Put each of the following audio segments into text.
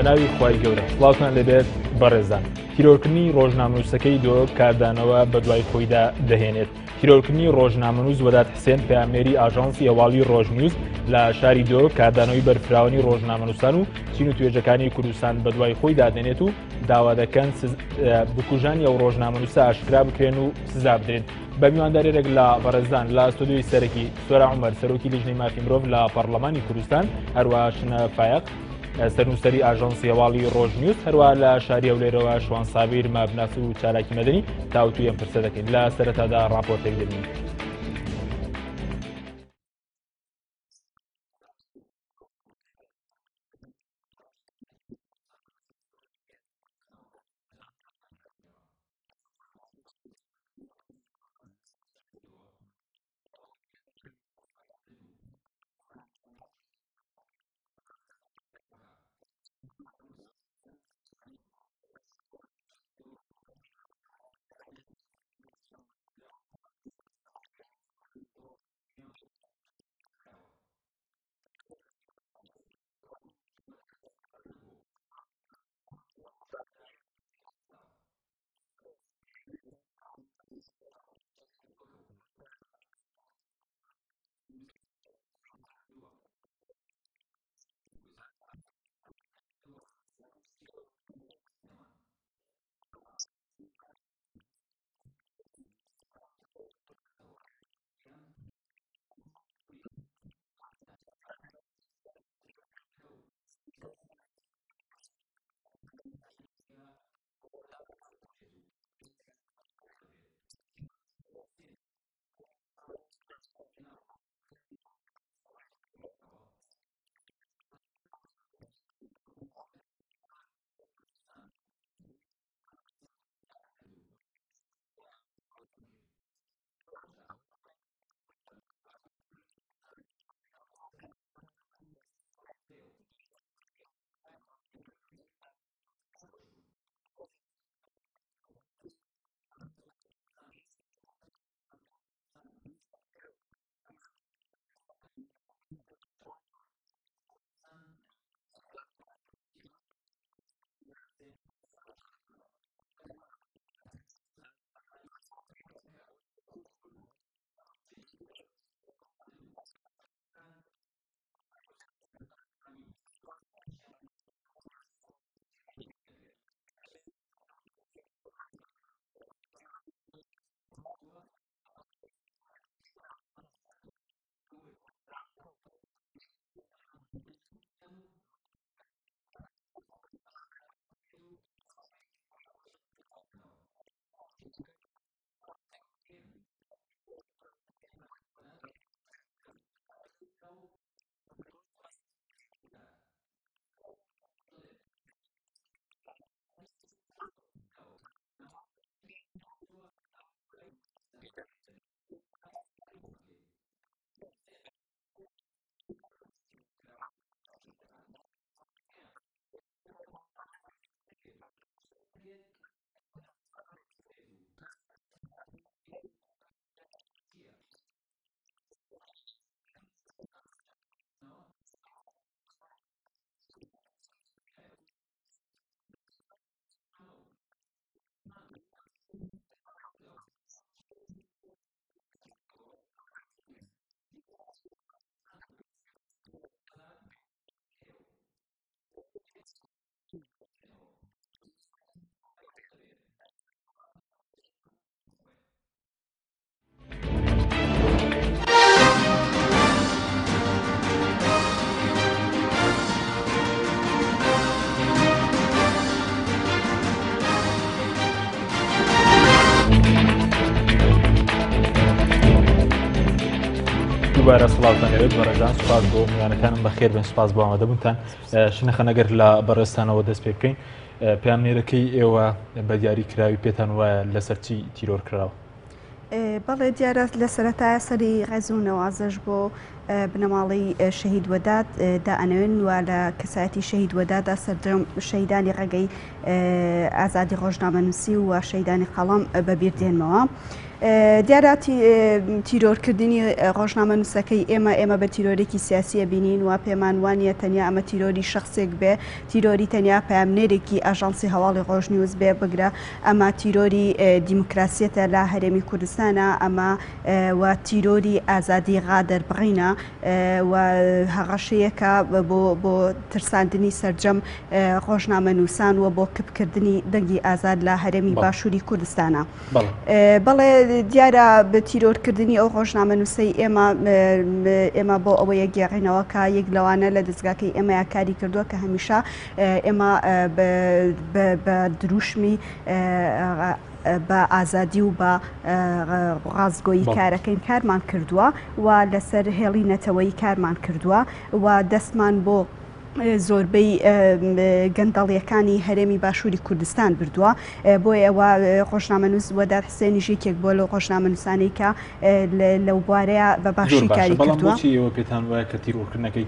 بە ناوی خوای گەورە سڵاوتان لێبێت بەڕێزان. تیرۆرکردنی ڕۆژنامەنووسەکەی دۆک کاردانەوە بەدوای خۆیدا دەهێنێت. تیرۆرکردنی ڕۆژنامەنووس وەدات حسێن پەیامنێری ئاژانسی هەواڵی ڕۆژنیوز لە شاری دۆک کاردانەوەی بەرفراوانی ڕۆژنامەنووسان و چین و توێژەکانی کوردستان بەدوای خۆیدا دێنێت و داوا دەکەن بکوژانی ئەو ڕۆژنامەنووسە ئاشکرا بکرێن و سزا بدرێن. بە میواندارێک لە بەڕێزان لە ستۆدیۆی سەرەکی سۆرا عومەر سەرۆکی لیژنەی مافی مرۆڤ لە پەرلەمانی کوردستان، هەروەها شنە فایەق سەرنووسەری ئاژانسی هەواڵی ڕۆژ نیوز، هەروەها لە شاری هەولێرەوە شوان سابیر مافناس و چالاکی مەدەنی تاوتوی ئەم پرسە دەکەین. لە سەرەتادا ڕاپۆرتێک دەبینین. دووبارە سڵاوتان لەوێت بەڕێزان، سوپاس بۆ میوانەکانم، بەخێر بێن، سوپاس بۆ ئامادەبوونتان. شنەخە نەگەر لە بەڕێزتانەوە دەست پێ بکەین، پەیامنێرەکەی ئێوە بە دیاری کراوی پێتان وایە لەسەر چی تیرۆر کراوە؟ بەڵێ دیارە لە سەرەتایە سەری ڕێز و نەوازش بۆ بنەماڵەی شەهید وەدات دائەنەوێن و لە کەسایەتی شەهید وەدادا سەرجەم شەهیدانی ڕێگەی ئازادی ڕۆژنامەنووسی و شەهیدانی قەڵەم بەبیر دێنمەوە. دیارە تیرۆرکردنی ڕۆژنامەنووسەکەی ئێمە، ئێمە بە تیرۆرێکی سیاسی ئەبینین و پێمان وانییە تەنیا ئەمە تیرۆری شەخسێک بێ، تیرۆری تەنیا پەیامنێرێکی ئاژانسی هەواڵی ڕۆژنیوز بێ، بگرە ئەمە تیرۆری دیموکراسیەتە لە هەرێمی کوردستانە، ئەمە و تیرۆری ئازادی ڕادەربڕینە و هەڕەشەیەکە بۆ بۆ ترساندنی سەرجەم ڕۆژنامەنووسان و بۆ کپکردنی دەنگی ئازاد لە هەرێمی باشووری کوردستانە. بەڵێ دیارە بە تیرۆرکردنی ئەو ڕۆژنامەنووسەی ئێمە ئێمە بۆ ئەوەیە گێڕینەوە کە یەک لەوانە لە دەستگاکەی ئێمەیا کاری کردووە کە هەمیشە ئێمە بە دروشمی بە ئازادی و بە ڕاستگۆیی کارەکەین کارمان کردووە و لەسەر هێڵی نەتەوەیی کارمان کردووە و دەستمان بۆ زۆربەی گەندەڵیەکانی هەرێمی باشووری کوردستان بردووە بۆیە ئەوە ڕۆژنامەنووس وەدات حسێنیش یەکێک بووە لەو ڕۆژنامەنووسانەی کە لەو بوارەیە بە باشی کاری کردووە. بۆچی ئێوە پێتان وایە کە تیرۆرکردنەکەی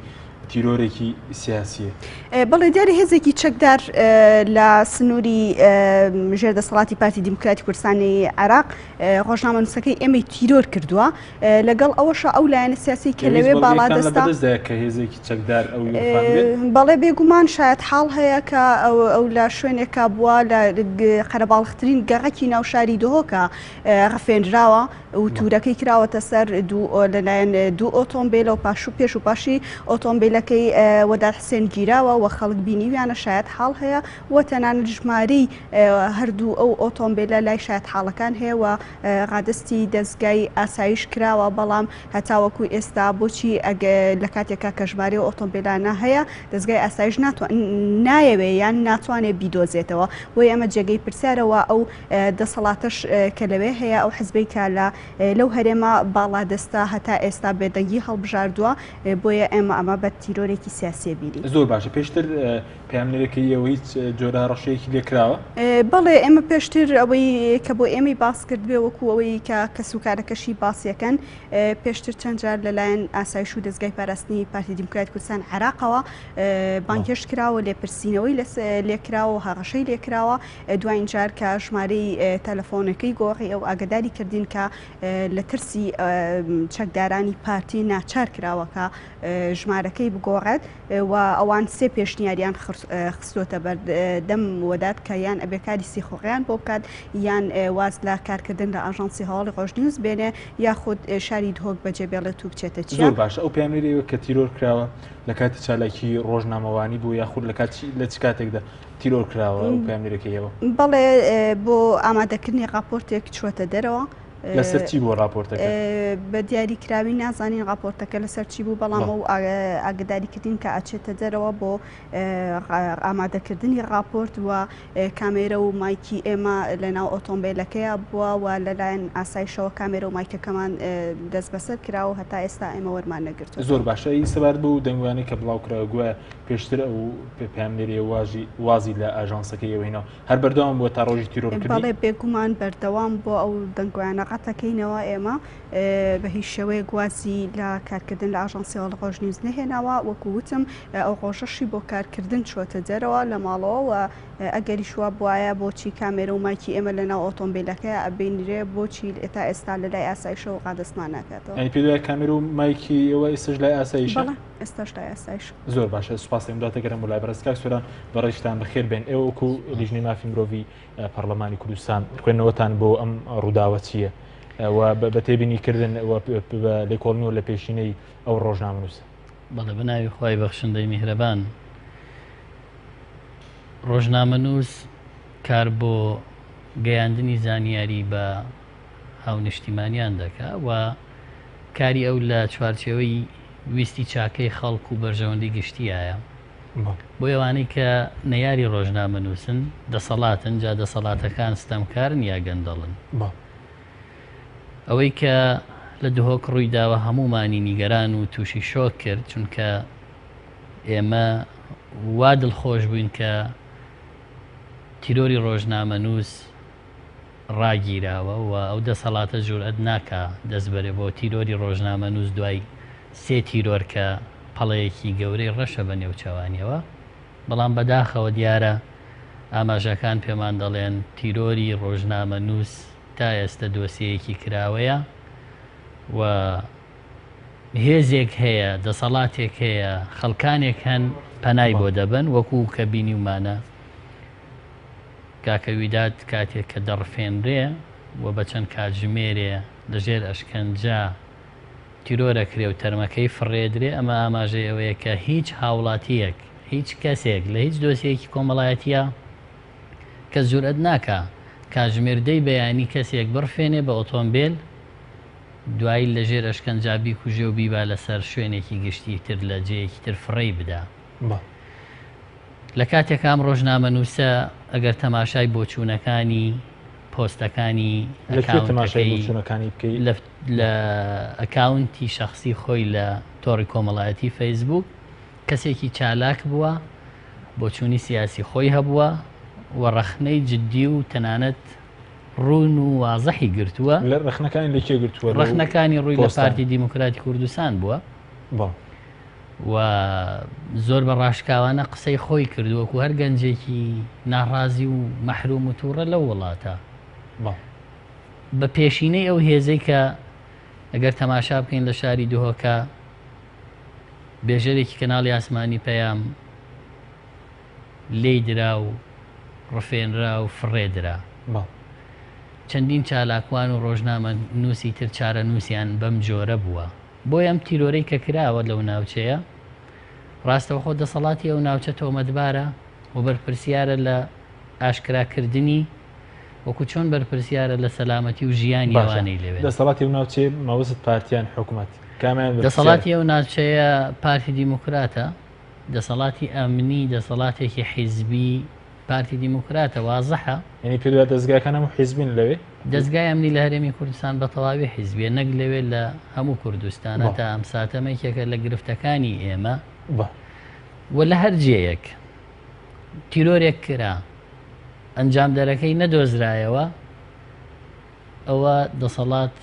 تیرۆرێکی سیاسیە؟ بەڵێ دیارە هێزێکی چەکدار لە سنووری ژێر دەسەڵاتی پارتی دیموکراتی کوردستانی عێراق ڕۆژنامەنووسەکەی ئێمەی تیرۆر کردووە لەگەڵ ئەوەشا ئەو لایەنە سیاسی کە لەوێ باڵادەستە کە هێزێکی چەکدار ئەو بەڵێ بێگومان شایەت حاڵ هەیە کە ئەو لە شوێنێکا بووە لە قەرەباڵخترین گەڕەکی ناو شاری دهۆکە ڕفێنراوە و تورەکەی کراوەتە سەر دوو لەلایەن دوو ئۆتۆمبیلەوە پاش و پێش و پاشی ئۆتۆمبیلەکەی وەدات حسێن گیراوە و خەڵک بینیویانە شایەت حاڵ هەیە و تەنانەت ژمارەی هەردوو ئەو ئۆتۆمبیلە لای شایەت حاڵەکان هەیە و ڕادەستی دەزگای ئاسایش کراوە، بەڵام هەتاوەکو ئێستا بۆچی لە کاتێکا کە ژمارەی ئەو ئۆتۆمبێلانە هەیە دەزگای ئاسایش نایەوێ یان ناتوانێ بیدۆزێتەوە، بۆیە ئەمە جێگەی پرسیارە و ئەو دەسەڵاتەش کە لەوێ هەیە ئەو حزبەی کە لە لەو هەرێمە باڵادەستە هەتا ئێستا بێدەنگی هەڵبژاردووە، بۆیە ئێمە ئەمە بە تیرۆرێکی سیاسی ئەبینین. زۆر باشە پێشتر پەیامنێرەکەی ئێوە هیچ جۆرە هەڕەشەیەکی لێ کراوە؟ بەڵێ ئێمە پێشتر ئەوەی کە بۆ ئێمەی باس کردبێ وەکو ئەوەی کە کەسوکارەکەشی باسیەکەن پێشتر چەند جار لەلایەن ئاسایش و دەزگای پاراستنی پارتی دیموکرات کوردستان عێراقەوە بانگهێشت کراوە لێپرسینەوەی لێکراوە و هەڕەشەی لێکراوە دواین جار کە ژمارەی تەلەفۆنەکەی گۆڕی ئەو ئاگداری کردین کە لە ترسی چەکدارانی پارتی ناچار کراوە کە ژمارەکەی بگۆڕێت و ئەوان سێ پێشنیاریان خستۆتە بەر دەم وەدات کە یان ئەبێ کاری سیخوڕیان بۆ بکات یان واز لە کارکردن لە ئاژانسی هەواڵی ڕۆژنیوز بێنێ یاخود شاری دهۆک بەجێ بێڵێت و بچێتە چیا. زۆر باشە ئەو پەیامنێرەی ئێوە کە تیرۆر کراوە لە کاتی چالاکی ڕۆژنامەوانی بوو یاخود لە کاتی لە چ کاتێکدا تیرۆر کراوە ئەو پەیامنێرەکەی ئێوە؟ بەڵێ بۆ ئامادەکردنی ڕاپۆرتێک چووەتە دەرەوە. لەسەر چی بووە ڕاپۆرتەکە؟ بە دیاریکراوی نازانین ڕاپۆرتەکە لەسەر چی بوو، بەڵام ئەو ئاگداریکردین کە ئەچێتە دەرەوە بۆ ئامادەکردنی ڕاپۆرت و کامێرە و مایکی ئێمە لەناو ئۆتۆمبیلەکەیا بووە و لەلایەن ئاسایشەوە کامێرە و مایکەکەمان دەستبەسەر کراوە و هەتا ئێستا ئێمە وەرمان نەگرتووە. زۆر باشە ئی سەبارەت بەو دەنگۆیانەی کە بڵاو کراوە گوایە پێشتر ئەو پەیامنێریە وازی لە ئاژانسەکەی ئێوە هێناوە هەر بەردەوام بووە تا ڕۆژی تیرۆرکردنی؟ بەڵێ بێگومان بەردەوام بووە ئەو دەنگۆیانە ڕەتەکەینەوە ئێمە بە هیچ شێوەیەک وازی لە کارکردن لە ئاژانسی هەواڵی ڕۆژنیوز نەهێناوە وەکو وتم ئەو ڕۆژەشی بۆ کارکردن چووەتە دەرەوە لە ماڵەوە و ئەگەریش وا بوایە بۆچی کامێرە و مایکی ئێمە لەناو ئۆتۆمبیلەکەیا ئەبینرێ بۆچی تا ئێستا لەلای ئاسایشەوە ڕادەستمان ناکاتەوە؟ یانی پێت وایە کامێرە و مایکی ئێوە ئێستاش لای ئاسایشە؟ بەڵێ ئێستاش لای ئاسایشە. زۆر باشە سوپاس ئێمە دەگەرم بۆ لای بەڕێز کاک سۆران بەڕێزتان بەخێر بێن ئێوە وەکو لیژنەی مافی مرۆڤی پەرلەمانی کوردستان خوێندنەوەتان بۆ ئەم ڕووداوە چییە و بە تێبینیکردن بە لێکۆڵنەوە لە پێشینەی ئەو ڕۆژنامەنووسە؟ بەڵێ بە ناوی خوای بەخشندەی میهرەبان ڕۆژنامەنووس کار بۆ گەیاندنی زانیاری بە هاونیشتیمانیان دەکا و کاری ئەو لە چوارچێوەی ویستی چاکەی خەڵک و بەرژەوەندی گشتیایە. بۆیە ئەوانەی کە نەیاری ڕۆژنامەنووسن، دەسەڵاتن، جا دەسەڵاتەکان ستەمکارن یا گەندەڵن. ئەوەی کە لە دهۆک ڕوویداوە هەموومانی نیگەران و تووشی شۆک کرد، چونکە ئێمە وا دڵخۆش بووین کە تیرۆری ڕۆژنامەنووس ڕاگیراوە و ئەو دەسەڵاتە جورئەت ناکا دەست بەرێ بۆ تیرۆری ڕۆژنامەنووس دوای سێ تیرۆر کە پەڵەیەکی گەورەی ڕەشە بە نێوچەوانیەوە، بەڵام بەداخەوە دیارە ئاماژەکان پێمان دەڵێن تیرۆری ڕۆژنامەنووس. تا ئێستە دۆسیەیەکی کراوەیە و هێزێک هەیە، دەسەڵاتێک هەیە، خەڵکانێک هەن پەنای بۆ دەبەن، وەکو کە بینیومانە کاکە ویداد کاتێک کە دەڕفێنرێ و بە چەند کاتژمێرێ لە ژێر ئەشکەنجە تیرۆر ئەکرێ و تەرمەکەی فڕێدرێ، ئەمە ئاماژەی ئەوەیە کە هیچ هاوڵاتییەک، هیچ کەسێک لە هیچ دۆسیەیەکی کۆمەڵایەتییا کەس جورئەت ناکا کاتژمێر دەی بەیانی کەسێک بڕفێنێ بە ئۆتۆمبێل دوایی لە ژێر ئەشکەنجا بیکوژێ و بیبا لەسەر شوێنێکی گشتی تر لە جێیەکی تر فڕێی بدا. لە کاتێکا ئەم ڕۆژنامەنووسە ئەگەر تەماشای بۆچوونەکانی پۆستەکانی لە کوێ تەماشای ئەکاونتەکەی بۆچوونەکانی بکەی؟ لە لە ئەکاونتی شەخسی خۆی لە تۆڕی کۆمەڵایەتی فەیسبووک کەسێکی چالاک بووە، بۆچوونی سیاسی خۆی هەبووە و ڕەخنەی جدی و تەنانەت ڕوون و وازحی گرتووە. لە ڕەخنەکانی لە کێ گرتووە؟ لەو ڕەخنەکانی ڕووی لە پۆستانە؟ پارتی دیموکراتی کوردستان بووە. بەڵێ. و زۆر بە ڕاشکاوانە قسەی خۆی کرد وەکو هەر گەنجێکی ناڕازی و مەحروم و تووڕە لەو وڵاتە. بەڵێ. بە پێشینەی ئەو هێزەی کە ئەگەر تەماشا بکەین لە شاری دهۆکە بێژەرێکی کەناڵی ئاسمانی پەیام لێی درا و ڕفێنرا و فڕێ درا. بەڵێ. چەندین چالاکوان و ڕۆژنامەنووسی تر چارەنووسیان بەم جۆرە بووە. بۆیە ئەم تیرۆرەی کە کراوە لەو ناوچەیە ڕاستەوخۆ دەسەڵاتی ئەو ناوچە تۆمەتبارە و بەرپرسیارە لە ئاشکراکردنی وەکو چۆن بەرپرسیارە لە سەلامەتی و ژیانی باشە ئەوانەی لەوێن. دەسەڵاتی ئەو ناوچەیە مەبەستت پارتیان حکومەت کامیان بەرپرسیارە؟ دەسەڵاتی ئەو ناوچەیە پارتی دیموکراتە، دەسەڵاتی ئەمنی دەسەڵاتێکی حیزبی پارتی دیموکراتە وازحە. یانی پێت وایە دەزگاکان هەموو حیزبین لەوێ؟ دەزگای ئەمنی لە هەرێمی کوردستان بە تەواوی حیزبیە نەک لەوێ لە هەموو کوردستانە بەڵێ. تا ئەم ساتە ئەمە یەکێکە لە گرفتەکانی ئێمە بەڵێ. و لە هەر جێیەک تیرۆرێک کرا ئەنجامدەرەکەی نەدۆزرایەوە ئەوە دەسەڵات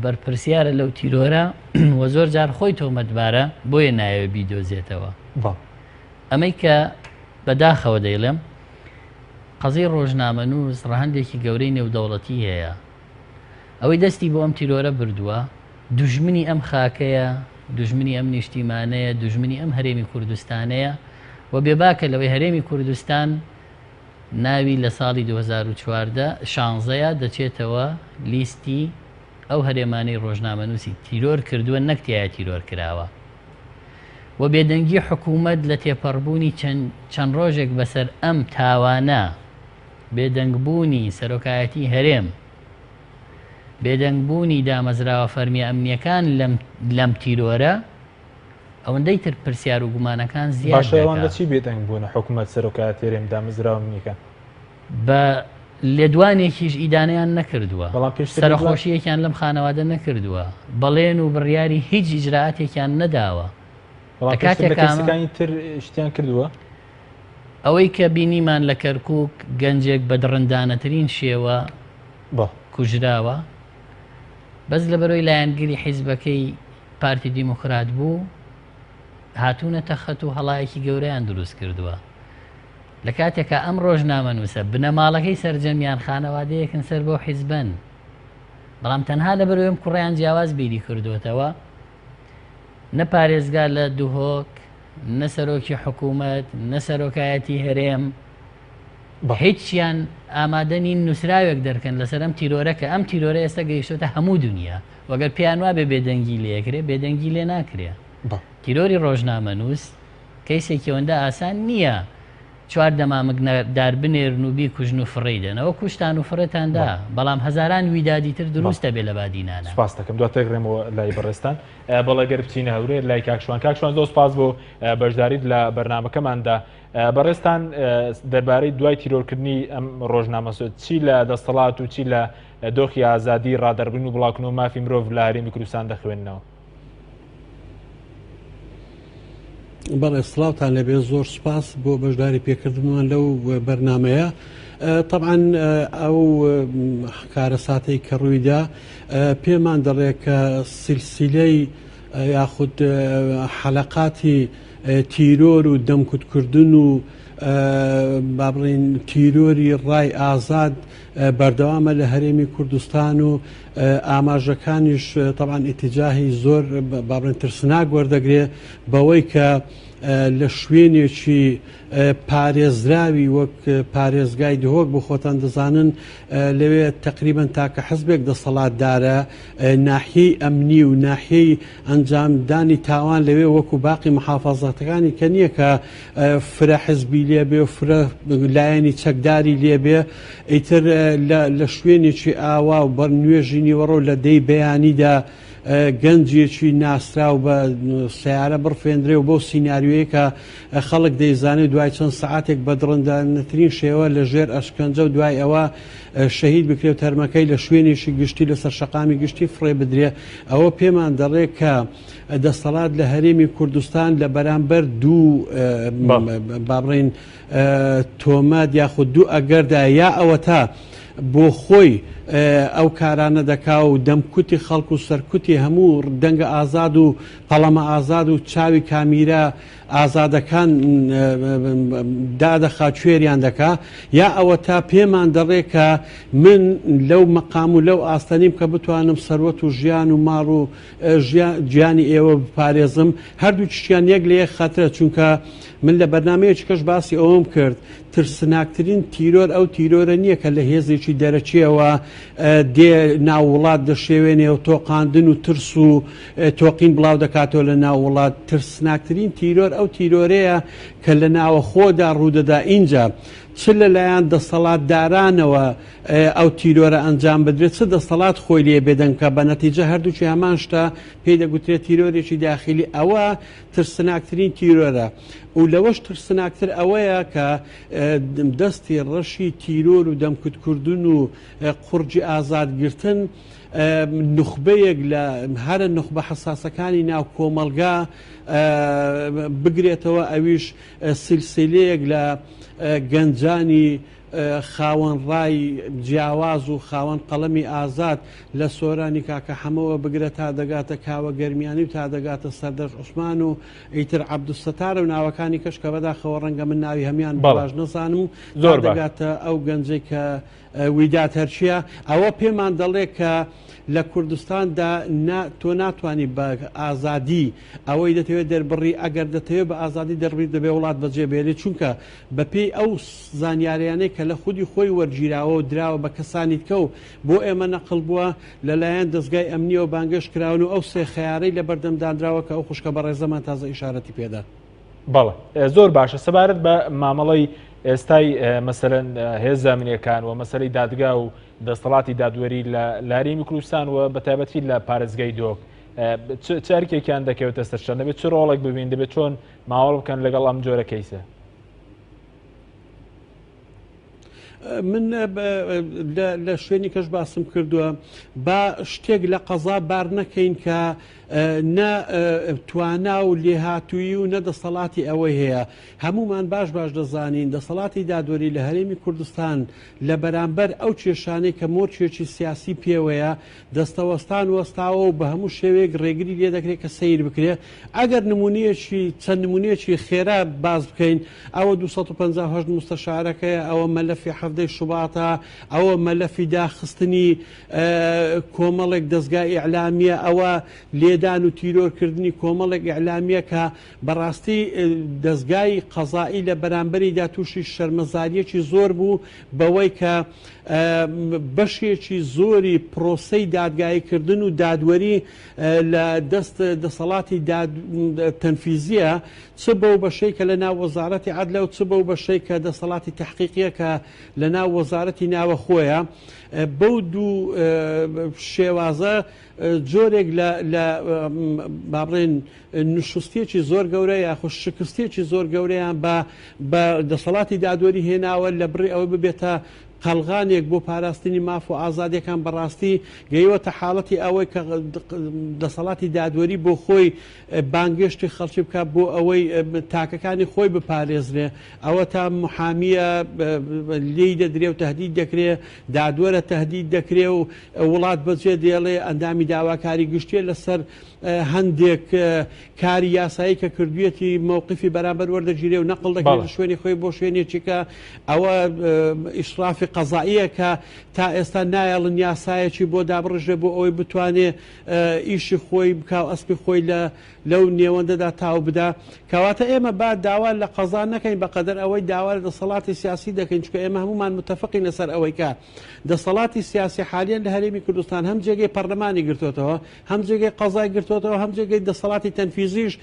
بەرپرسیارە لەو تیرۆرە و زۆر جار خۆی تۆمەتبارە بۆیە نایەوێ بیدۆزێتەوە. بەڵێ. ئەمەی کە بەداخەوە دەیڵێم قەزیەی ڕۆژنامەنووس ڕەهەندێکی گەورەی نێودەوڵەتی هەیە. ئەوەی دەستی بۆ ئەم تیرۆرە بردووە دوژمنی ئەم خاکەیە، دوژمنی ئەم نیشتیمانەیە، دوژمنی ئەم هەرێمی کوردستانەیە و بێباکە لەوەی هەرێمی کوردستان ناوی لە ساڵی 2014 شانزەیە دەچێتەوە لیستی ئەو هەرێمانەی ڕۆژنامەنووسی تیرۆر کردووە نەک تیایا تیرۆر کراوە. و بێدەنگی حکوومەت لە تێپەڕبوونی چەند ڕۆژێک بەسەر ئەم تاوانە، بێدەنگبوونی سەرۆکایەتی هەرێم، بێدەنگبوونی دامەزراوە فەرمییە ئەمنییەکان لەم تیرۆرە، ئەوەندەی تر پرسیار و گومانەکان زیاد باشە ئەوان دەکا. لە چی بێدەنگ بوون، حکوومەت، سەرۆکایەتی هەرێم، دامەزراوە ئەمنییەکان؟ بە لێدوانێکیش ئیدانەیان نەکردووە، بەڵام پێشتر لێدوان. سەرەخۆشییەکیان لەم خانەوادە نەکردووە، بەڵێن و بڕیاری هیچ ئیجرائاتێکیان نەداوە. بەڵام لە پێشتر لە کاتێکا ئەمە. کەیسەکانی تر شتیان کردووە؟ ئەوەی کە بینیمان لە کەرکووک گەنجێک بە دڕندانەترین شێوە بەڵێ. کوژراوە، بەس لەبەرئەوەی لایەنگری حیزبەکەی پارتی دیموکرات بوو، هاتوونەتە خەت و هەڵایەکی گەورەیان دروست کردووە. لە کاتێکا ئەم ڕۆژنامەنووسە بنەماڵەکەی سەرجەمیان خانەوادەیەکن سەر بەو حیزبەن، بەڵام تەنها لەبەرئەوەی ئەم کوڕەیان جیاواز بیری کردۆتەوە، نە پارێزگا لە دهۆک، نە سەرۆکی حکوومەت، نە سەرۆکایەتی هەرێم، هیچیان ئامادە نین نووسراوێک دەرکەن لەسەر ئەم تیرۆرە کە ئەم تیرۆرە ئێستا گەیشتۆتە هەموو دنیا و گەر پێیان وابێ بێدەنگی لێ ئەکرێ، بێدەنگی لێ ناکرێ. تیرۆری ڕۆژنامەنووس کەیسێکی ئەوەندە ئاسان نییە چوار دەمامک دار بنێرن و بیکوژن و فڕێی دەن. ئەوە کوشتان و فڕێتان دا، بەڵام هەزاران ویدادی تر دروست دەبێ لە بادینانا. سوپاست دەکەم. دواتر دەگەڕێمەوە لای بەڕێزتان. بەڵێ گەر بچینە هەولێر لای کاک شوان. کاک شوان زۆر سوپاس بۆ بەشداریت لە بەرنامەکەماندا. بەڕێزتان دەربارەی دوای تیرۆرکردنی ئەم ڕۆژنامەنووسە چی لە دەستەڵات و چی لە دۆخی ئازادی ڕادەربڕین و بڵاوکردنەوە مافی مرۆڤ لە هەرێمی کوردستان دەخوێننەوە؟ بەڵێ سڵاوتان لێبێ زۆر سوپاس بۆ بەشداری پێکردنمان لەو بەرنمەیە طبعا ئەو کارەساتەی کە ڕوویدا پێمان دەڵێ کە سلسلەی یاخود حەلقاتی تیرۆر و دەمکوتکردن و. با بڵێین تیرۆری ڕای ئازاد بەردەوامە لە هەرێمی کوردستان و ئاماژەکانیش تەبعەن ئیتیجاهی زۆر با بڵێن ترسناک وەردەگرێ بەوەی کە لە شوێنێکی پارێزراوی وەک پارێزگای دهۆک بۆ خۆتان دەزانن لەوێ تەقریبەن تاکە حزبێک دەسەڵاتدارە، ناحیەی ئەمنی و ناحیەی ئەنجامدانی تاوان لەوێ وەکو باقی محافەزاتەکانی کە نییە کە فرە حزبی لێبێ و فرە لایەنی چەکداری لێبێ ئیتر لە شوێنێکی ئاوا و بەر نوێژی نیوەڕۆ لە دەی بەیانیدا گەنجێکی ناسراو بە سەیارە بڕفێندرێ و بەو سیناریۆیە کە خەڵک دەیزانێ دوای چەند سەعاتێک بە دڕندانەترین شێوە لە ژێر ئەشکەنجە و دوای ئەوە شەهید بکرێ و تەرمەکەی لە شوێنێکی گشتی لەسەر شەقامی گشتی فڕێ بدرێ ئەوە پێمان دەڵێ کە دەستەڵات لە هەرێمی کوردستان لە بەرامبەر دوو با بڵێین تۆمەت یاخود دوو ئەگەردا یا ئەوەتا بۆ خۆی ئەو کارانە دەکا و دەمکوتی خەڵک و سەرکوتی هەموو دەنگە ئازاد و قەڵەمە ئازاد و چاوی کامیرا ئازادەکان دادەخا کوێریان دەکا یا ئەوەتا پێمان دەڵێ کە من لەو مەقام و لەو ئاستە نیم کە بتوانم سەروەت و ژیان و ماڵ و گیانی ئێوە بپارێزم هەردووکیشیان یەک لە یەک خەترە چونکە من لە بەرنامەیەکی کەش باسی ئەوەم کرد ترسناکترین تیرۆر ئەو تیرۆرە نییە کە لە هێزێکی دەرەکیەوە دێ ناو وڵات دەشێوێنێ و تۆقاندن و ترس و تۆقین بڵاو دەکاتەوە لە ناو وڵات ترسناکترین تیرۆر ئەو تیرۆرەیە کە لە ناوەخۆدا ڕوودەدا ئینجا چ لەلایەن دەسەڵاتدارانەوە ئەو تیرۆرە ئەنجام بدرێت چ دەسەڵات خۆی لێ بێدەنگ بکات بە نەتیجە هەردووکی هەمان شتە پێی دەگوترێت تیرۆرێکی داخیلی ئەوە ترسناکترین تیرۆرە و لەوەش ترسناکتر ئەوەیە کە دەستی ڕەشی تیرۆر و دەمکوتکردن و قوڕگی ئازادگرتن نوخبەیەک لە هەرە نوخبە حەساسەکانی ناو کۆمەڵگا بگرێتەوە ئەویش سلسلەیەک لە گەنجانی خاوەن ڕای جیاواز و خاوەن قەڵەمی ئازاد لە سۆرانی کاکە حەمەوە بگرە تا دەگاتە کاوە گەرمیانی و تا دەگاتە سەردەشت عوسمان و ئیتر عەبدولستارە و ناوەکانی کەش کە بەداخەوە ڕەنگە من ناوی هەموان بە باش نەزانم و تا دەگاتە ئەو گەنجەی کە ویداد هەرچیە ئەوە پێمان دەڵێ کە لە کوردستاندا نا تۆ ناتوانی بە ئازادی ئەوەی دەتەوێت دەربڕی ئەگەر دەتەوێت بە ئازادی دەربڕی دەبێ وڵات بەجێ بێلی چونکە بەپێی ئەو زانیاریانەی کە لە خودی خۆی وەرگیراوە و دراوە بە کەسانی دیکە و بۆ ئێمە نەقڵ بووە، لەلایەن دەزگای ئەمنییەوە بانگێشت کراون و ئەو سێ خەیارەی لەبەردەم دانراوە کە ئەو خوشکە بەڕێزەمان تازە ئیشارەتی پێدا. بەڵێ زۆر باشە سەبارەت بە مامەڵەی ئێستای مەسەلەن هێزە ئەمنیەکان و مەسەلەی دادگا و دەستەڵاتی دادوەری لە لە هەرێمی کوردستان و بە تایبەتی لە پارێزگای دهۆک چ ئەرکێکیان دەکەوێتە سەرشان دەبێت چ ڕۆڵێک ببین دەبێت چۆن مامەڵە بکەن لەگەڵ ئەم جۆرە کەیسە؟ من لە شوێنی کەش باسم کردووە با شتێک لە قەزا بار نەکەین کە نە توانا و لێهاتوویی و نە دەسەڵاتی ئەوەی هەیە هەمومان باش باش دەزانین دەسەڵاتی دادوەری لە هەرێمی کوردستان لە بەرامبەر ئەو کێشانەی کە مۆرکێکی سیاسی پێوەیە دەستەوەستان وەستاوە و بە هەموو شێوەیەک ڕێگری لێ دەکرێت کە سەیر بکرێت ئەگەر نمونەیەکی چەند نمونەیەکی خێرا باس بکەین ئەوە 258 مستەشارەکەیە ئەوە مەلەفی حەڤدەی شوباتە ئەوە مەلەفی داخستنی کۆمەڵێک دەزگای ئیعلامیە ئەوە لێدان و تیرۆرکردنی کۆمەڵێک ئیعلامیە کە بەڕاستی دەزگای قەزائی لە بەرامبەریدا تووشی شەرمەزاریەکی زۆر بوو بەوەی کە بەشێکی زۆری پرۆسەی دادگاییکردن و دادوەری لە دەست دەسەڵاتی تەنفیزیە چ بەو بەشەی کە لە ناو وەزارەتی عەدلە و چ بەو بەشەی کە دەسەڵاتی تەحقیقیە کە لە ناو وەزارەتی ناوەخۆیە بەو دوو شێوازە جۆرێک لە لە با بڵێن نشستێکی زۆر گەورە یاخود شکستێکی زۆر گەورەیان بە بە دەسەڵاتی دادوەری هێناوە لە بڕی ئەوە ببێتە قەڵغانێک بۆ پاراستنی ماف و ئازادیەکان بەڕاستی گەیوەتە حاڵەتی ئەوەی کە دەسەڵاتی دادوەری بۆ خۆی بانگێشتی خەڵکی بکات بۆ ئەوەی تاکەکانی خۆی بپارێزرێ ئەوە تا محامیە لێی دەدرێ و تهدید دەکرێ دادوەرە تهدید دەکرێ و وڵات بەجێ دێڵێ ئەندامی داواکاری گشتیە لەسەر. هەندێک کاری یاسایی کە کردویەتی مەوقفی بەرامبەر وەردەگیرێ و نەقڵ دەکرێت لە شوێنی خۆی بۆ شوێنێکی کە ئەوە ئیشرافی قەزائیە کە تا ئێستا نایەڵن یاسایەکی بۆ دابڕژێ بۆ ئەوەی بتوانێ ئیشی خۆی بکا و ئەسپی خۆی لە لەو نێوەندەدا تاو بدا. کەواتە ئێمە با داوا لە قەزا نەکەین بەقەدەر ئەوەی داوا لە دەسەڵاتی سیاسی دەکەین، چونکە ئێمە هەموومان متەفقین لەسەر ئەوەی کە دەسەڵاتی سیاسی حالیەن لە هەرێمی کوردستان هەم جێگەی پەرلەمانی گرتۆتەوە، هەم جێگەی قەزای گرتۆتەوە، هەم جێگەی دەسەڵاتی تەنفیزیش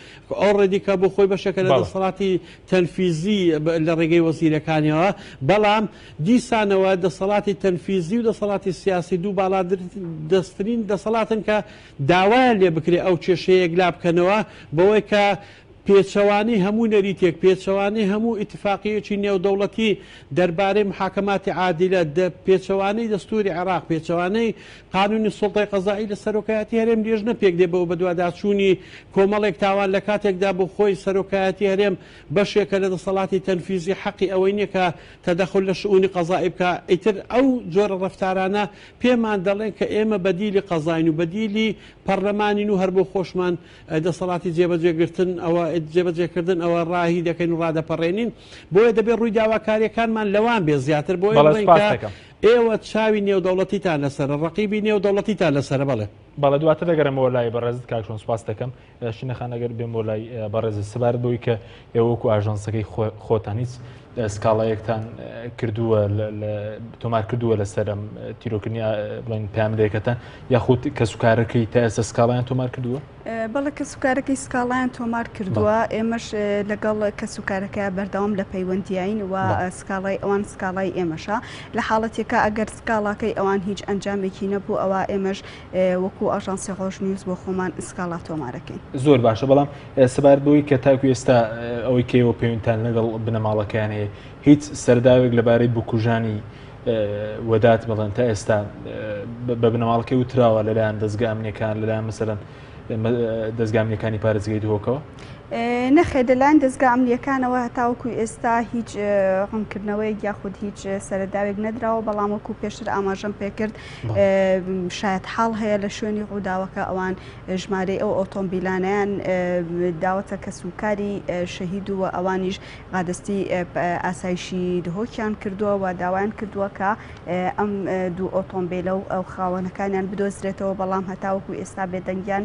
already کە بۆ خۆی بەشێکە لە دەسەڵاتی تەنفیزی لە ڕێگەی وەزیرەکانیەوە، بەڵام دیسانەوە دەسەڵاتی تەنفیزی و دەسەڵاتی سیاسی دوو باڵادەستترین دەسەڵاتن کە داوایان لێ بکرێ ئەو کێشەیە یەکلا بکەنەوە بەوەی کە پێچەوانەی هەموو نەریتێک، پێچەوانەی هەموو ئیتفاقییەکی نێودەوڵەتی دەربارەی محاکەماتی عادیلە، پێچەوانەی دەستووری عێراق، پێچەوانەی قانوونی سوڵتەی قەزائی لە سەرۆکایەتی هەرێم لێژنە پێک دێ بۆ بەدواداچوونی کۆمەڵێک تاوان لە کاتێکدا بۆ خۆی سەرۆکایەتی هەرێم بەشێکە لە دەسەڵاتی تەنفیزی حەقی ئەوەی نیە کە تەدەخول لە شئونی قەزائی بکا ئیتر ئەو جۆرە ڕەفتارانە پێمان دەڵێن کە ئێمە بەدیلی قەزاین و بەدیلی پەڕلەمانین و هەر بۆ خۆشمان دەسەڵاتی جێبەجێگرتن ئەوە جێبەجێکردن ئەوە ڕاهی دەکەین و ڕادەپەڕێنین بۆیە دەبێت ڕووی داواکاریەکانمان لەوان بێ زیاتر بۆیە بەڵێ بڵێین سوپاست کە دەکەم. ئێوە چاوی نێودەوڵەتیتان لەسەرە ڕەقیبی نێودەوڵەتیتان لەسەرە بەڵێ. بەڵێ دواتر دەگەرێمەوە لای بەڕێزت کاک شوان سوپاست دەکەم. شینە خان ئەگەر بێم بۆ لای بەڕێزت سەبارەت بەوەی کە ئێوە وەکو ئاژانسەکەی خۆتان هیچ سکاڵایەکتان کردووە تۆمار کردووە لەسەر ئەم تیرۆکردنی بڵێن پاملەکەتان یاخود کەسوکارەکەی تا ئێستا سکاڵایان تۆمار کردووە؟ بەڵێ کەسوکارەکەی سکاڵایان تۆمار کردووە ئێمەش لەگەڵ کەسوکارەکە بەردەوام لە پەیوەندیین و سکاڵای ئەوان سکاڵای ئێمەشە لە حاڵەتێکە ئەگەر سکاڵاکەی ئەوان هیچ ئەنجامێکی نەبوو ئەوە ئێمەش وەکو ئاژانسی ڕۆژ نیوز بۆ خۆمان سکاڵا تۆمارەکەین. زۆر باشە بەڵام سەبارەت بەوەی کە تاکو ئێستا ئەوەی کە ئێوە پەیوەندتان لەگەڵ بنەماڵەکەیان هەیە هیچ سەرداوێک لەبارەی بکوژانی وەدات بڵێن تا ئێستا بە بنەماڵەکەی وتراوە لەلایەن دەزگا ئەمنیەکان لەلایەن مەسەلەن دەزگا ئەمنیەکانی پارێزگای دهۆکەوە؟ نەخێر لەلایەن دەزگا ئەمنیەکانەوە هەتاوەکو ئێستا هیچ ڕوونکردنەوەیەک یاخود هیچ سەرەداوێک نەدراوە بەڵام وەکو پێشتر ئاماژەم پێکرد شایەتحاڵ هەیە لە شوێنی ڕووداوەکە ئەوان ژمارەی ئەو ئۆتۆمبیلانەیان داوەتە کەسوکاری شەهید و ئەوانیش ڕادەستی ئاسایشی دهۆکیان کردووە و داوایان کردووە کە ئەم دوو ئۆتۆمبیلە و ئەو خاوەنەکانیان بدۆزرێتەوە بەڵام هەتاوەکو ئێستا بێدەنگیان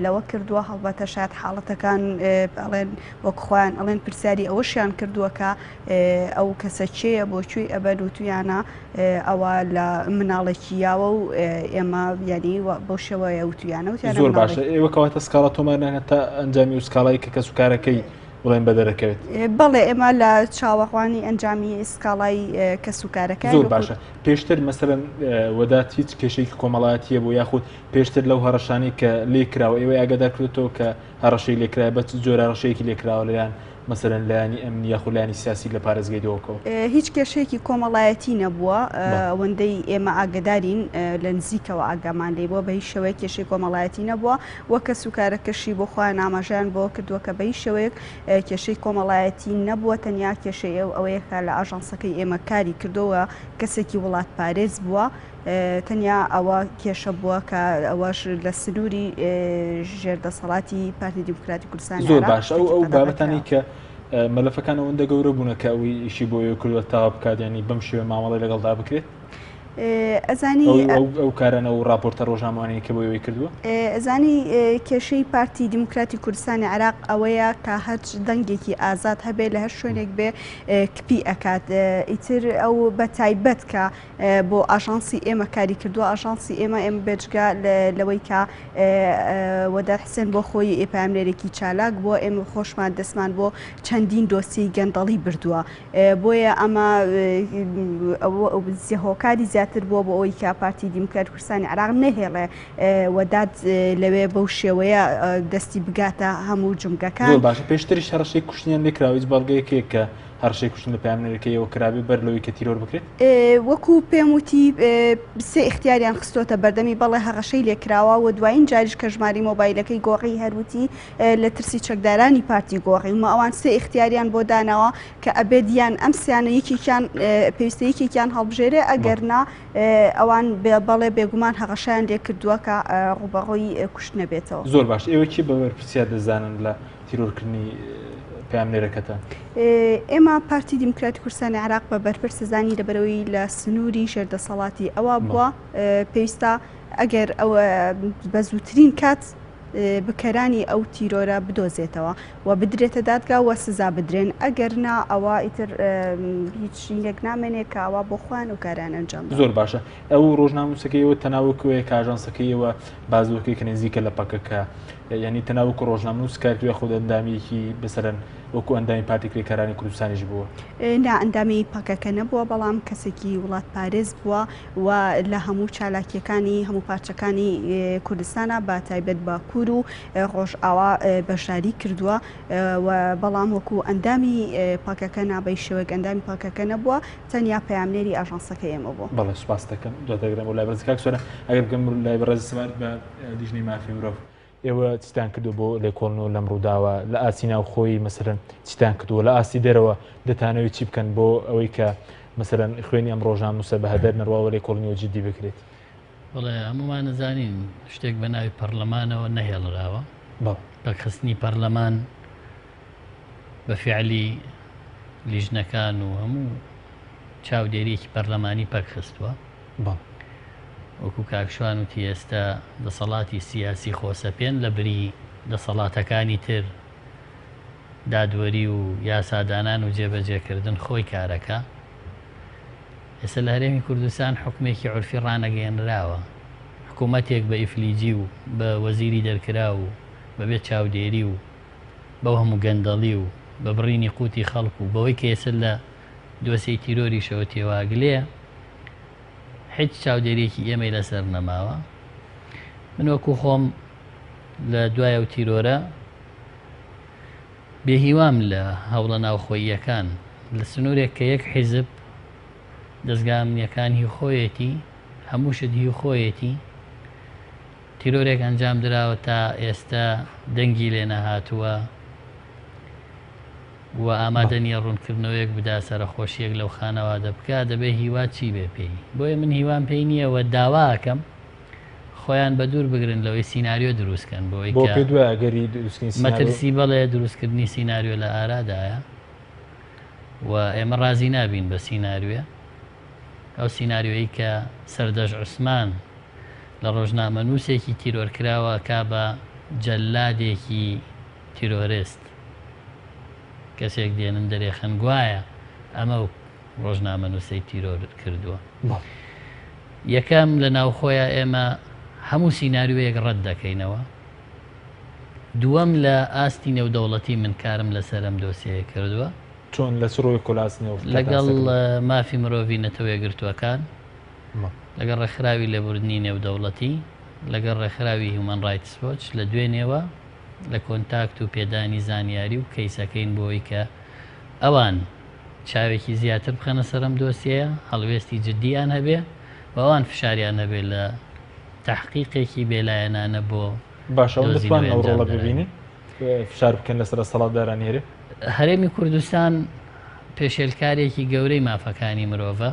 لەوە کردووە هەڵبەتە شاید حاڵەتەکان ئەڵێن وەک خۆیان ئەڵێن پرسیاری ئەوەشیان کردووە کە ئەو کەسە کێیە بۆ کوێی ئەبەن وتویانە ئەوە لە مناڵێکی یاوە و ئێمە یعنی بەو شێوەیە وتویانە وتیانە زۆر باشە ئێوە کەواتە سکاڵا تۆمار ناکەن تا ئەنجامی و سکاڵای کە کەسوکارەکەی بڵێن بە دەرەکەوێت بەڵێ ئێمە لە چاوەڕوانی ئەنجامی سکاڵای کەسوکارەکە زۆر باشە پێشتر مەسەرەن وەدات هیچ کێشێکی کۆمەڵایەتیە بۆ یاخود پێشتر لەو هەڕەشانەی کە لێ کراوە ئێوەی ئاگادار کردۆتەوە کە هەڕەشەی لێ کرایە بە چ جۆرە هەڕەشەیەکی لێ کراوە لەلایەن مەسەلەن لایەنی ئەمنی یاخود لایەنی سیاسی لە پارێزگای دهۆکەوە؟ هیچ کێشەیەکی کۆمەڵایەتی نەبووە ئەوەندەی ئێمە ئاگادارین لە نزیکەوە ئاگامان لێی بووە بە هیچ شێوەیەک کێشەی کۆمەڵایەتی نەبووە و کەسوکارەکەشی بۆ خۆیان ئاماژەیان بەوە کردووە کە بە هیچ شێوەیەک کێشەی کۆمەڵایەتی نەبووە تەنیا کێشەی ئەو ئەوەیە کە لە ئاژانسەکەی ئێمە کاری کردووە کەسێکی وڵاتپارێز بووە تەنیا ئەوە کێشە بووە کە ئەوەش لە سنووری ژێر دەسەڵاتی پارتی دیموکراتی کوردستانی زۆر باش ئەو ئەو بابەتانی کە مەلەفەکان ئەوەندە گەورە بوونە کە ئەوەی ئیشی بۆ ئێوە کردووە تاوا بکات ینی بەم شێوە مامەڵەی لەگەڵدا بکرێت ئەزانی ئەو کارانە و راپۆرتە ڕۆژنامەوانی کە بۆ ئێوەی کردووە ئەزانی کێشەی پارتی دیموکراتی کوردستانی عێراق ئەوەیە کە هەرچ دەنگێکی ئازاد هەبێ لە هەر شوێنێک بێ کپی ئەکات ئیتر ئەو بە تایبەت کە بۆ ئاژانسی ئێمە کاری کردووە، ئاژانسی ئێمە ئێمە بێجگە لەوەی کە وەدات حسێن بۆ خۆی پەیامنێرێکی چالاک بووە، ئێمە خۆشمان دەستمان بۆ چەندین دۆسیەی گەندەڵی بردووە، بۆیە ئەمە هۆکاری زیاتر بووە بۆ ئەوەی کە پارتی دیموکرات کوردستانی عێراق نەهێڵێ وەدات لەوێ بەو شێوەیە دەستی بگاتە هەموو جومگەکان. زۆر باشە پێشتریش هەڕەشەی کوشتنیان لێکراوە هیچ بەڵگەیەک هەیە کە. هەڕەشەی کوشتن لە پەیامنێرەکەی ئێوە کرابێ بەر لەوەی کە تیرۆر بکرێت؟ وەکو پێم وتی سێ ئیختیاریان خستۆتە بەردەمی، بەڵێ هەڕەشەی لێکراوە و دوایین جاریش کە ژمارەی مۆبایلەکەی گۆڕی هەر وتی لە ترسی چەکدارانی پارتی گۆڕیومە، ئەوان سێ ئیختیاریان بۆ داناوە کە ئەبێت یان ئەم سیانە یەکێکیان پێویستە یەکێکیان هەڵبژێرێ ئەگەر نا ئەوان بەڵێ بێگومان هەڕەشەیان لێکردووە کە ڕووبەڕووی کوشتنە بێتەوە. زۆر باش ئێوە کێ بە بەرپرسیار دەزانن لە تیرۆرکردنی پەیامنێرەکەتان؟ ئێمە پارتی دیموکراتی کوردستانی عێراق بە بەرپرس دەزانین لەبەرئەوەی لە سنووری ژێر دەسەڵاتی ئەوە بووە پێویستە ئەگەر ئەوە بە زووترین کات بکەرانی ئەو تیرۆرە بدۆزێتەوە و بدرێتە دادگا و سزا بدرێن ئەگەر نا ئەوە ئیتر هیچ شینێک نامێنێ کە ئەوە بۆ خۆیان و کاریان ئەنجام زۆر باشە ئەو ڕۆژناموسەکەی ئێوە تەناوەکوەیە کە ئاژانسەکەی ئێوە بازوەکەی کە نزیکە لە پەکەکە یعنی تەنها وەکو ڕۆژنامەنووس کار کردووە یاخود ئەندامیەکی بەسەرەن وەکو ئەندامی پارتی کرێکارانی کوردستانیش بووە؟ نا ئەندامی پەکەکە نەبووە بەڵام کەسێکی وڵاتپارێز بووە و لە هەموو چالاکیەکانی هەموو پارچەکانی کوردستانە بە تایبەت باکوور و ڕۆژئاوا بەشداری کردووە و بەڵام وەکو ئەندامی پەکەکە نا بە شێوەیەک ئەندامی پەکەکە نەبووە تەنیا پەیامنێری ئاژانسەکەی ئێمە بووە. بەڵێ سوپاست دەکەم دواتر دەگەڕێمەوە لای بەڕێز کاک سۆران ئەگەر بگەم لای بەڕێز سەبارەت بە لیژنەی مافی مرۆڤ ئێوە چیتان کردووە بۆ لێکۆڵنەوە لەم ڕووداوە لە ئاستی ناوخۆیی مەسەلەن چیتان کردووە لە ئاستی دەرەوە دەتانەوێت چی بکەن بۆ ئەوەی کە مەسەلەن خوێنی ئەم ڕۆژنامەنووسە بە هەدەر نەڕواوە لێکۆڵینەوە جدی بکرێت؟ بەڵێ هەموومان ئەزانین شتێک بە ناوی پەرلەمانەوە نەهێڵراوە. پەکخستنی پەرلەمان بە فیعلی لیژنەکان و هەموو چاودێریەکی پەرلەمانی پەکخستووە. وەکو کاک شوان وتی ئێستا دەسەڵاتی سیاسی خۆسەپێن لە بری دەسەڵاتەکانی تر دادوەری و یاسادانان و جێبەجێکردن خۆی کارەکا. ئێستا لە هەرێمی کوردستان حوکمێکی عورفی ڕانەگەیەنراوە. حکوومەتێک بە ئیفلیجی و بە وەزیری دەرکراو و بەبێ چاودێری و بەو هەموو گەندەڵی و بە بڕینی قوتی خەڵک و بەوەی کە ئێستا لە دۆسێی تیرۆریشەوە تێواگلێ هیچ چاودێریەکی ئێمەی لەسەر نەماوە. من وەکو خۆم لە دوای ئەو تیرۆرە بێهیوام لە هەوڵە ناوخۆییەکان لە سنوورێک کە یەک حیزب دەزگا ئەمنیەکان هی خۆیەتی هەموو شت هی خۆیەتی تیرۆرێک ئەنجام دراوە تا ئێستا دەنگی لێ نەهاتووە و ئامادە نییە ڕوونکردنەوەیەک بدا سەرەخۆشییەک لەو خانەوادە بکا دەبێ هیوا چی بێ پێی بۆیە من هیوام پێی نییە و داوا ئەکەم خۆیان بە دوور بگرن لەوەی سیناریۆ دروست کەن بۆی بۆ کە پێت وایە ئەگەری دروستکردنی سیناریۆ مەترسی بەڵێ دروستکردنی سیناریۆ لە ئارادایە و ئێمە ڕازی نابین بە سیناریۆ ئەو سیناریۆیەی کە سەردەشت عوسمان لە ڕۆژنامەنووسێکی تیرۆرکراوە ئەکا بە جەلادێکی تیرۆرست کەسێک دێنن دەرێخەن گوایە ئەمە و ڕۆژنامەنووسەی تیرۆر کردووە. یەکەم لە ناوخۆیا ئێمە هەموو سیناریۆیەک ڕەت دەکەینەوە. دووەم لە ئاستی نێودەوڵەتی من کارم لەسەر ئەم دۆسیەیە کردووە. چۆن لە چ ڕوویەکەوە لە ئاستی نێودەوڵەتی لەگەڵ مافی مرۆڤی نەتەوە یەکگرتووەکان، لەگەڵ ڕێکخراوی لێبوردنی نێودەوڵەتی، لەگەڵ ڕێکخراوی هیومەن ڕایتس وۆچ لە دوێنێوە لە کۆنتاکت و پێدانی زانیاری و کەیسەکەین بۆی کە ئەوان چاوێکی زیاتر بخەنە سەر ئەم دۆسیەیە، هەڵوێستی جدییان هەبێ و ئەوان فشاریان هەبێ لە تەحقیقێکی بێلایەنانە بۆ باشە ئەوان دەتوانن دۆزینەوەی ئەو ڕۆڵە ئەنجامدەرانی. ببینن فشار بکەن لەسەر دەسەڵاتدارانی هەرێم؟ هەرێمی کوردستان پێشێلکارێکی گەورەی مافەکانی مرۆڤە،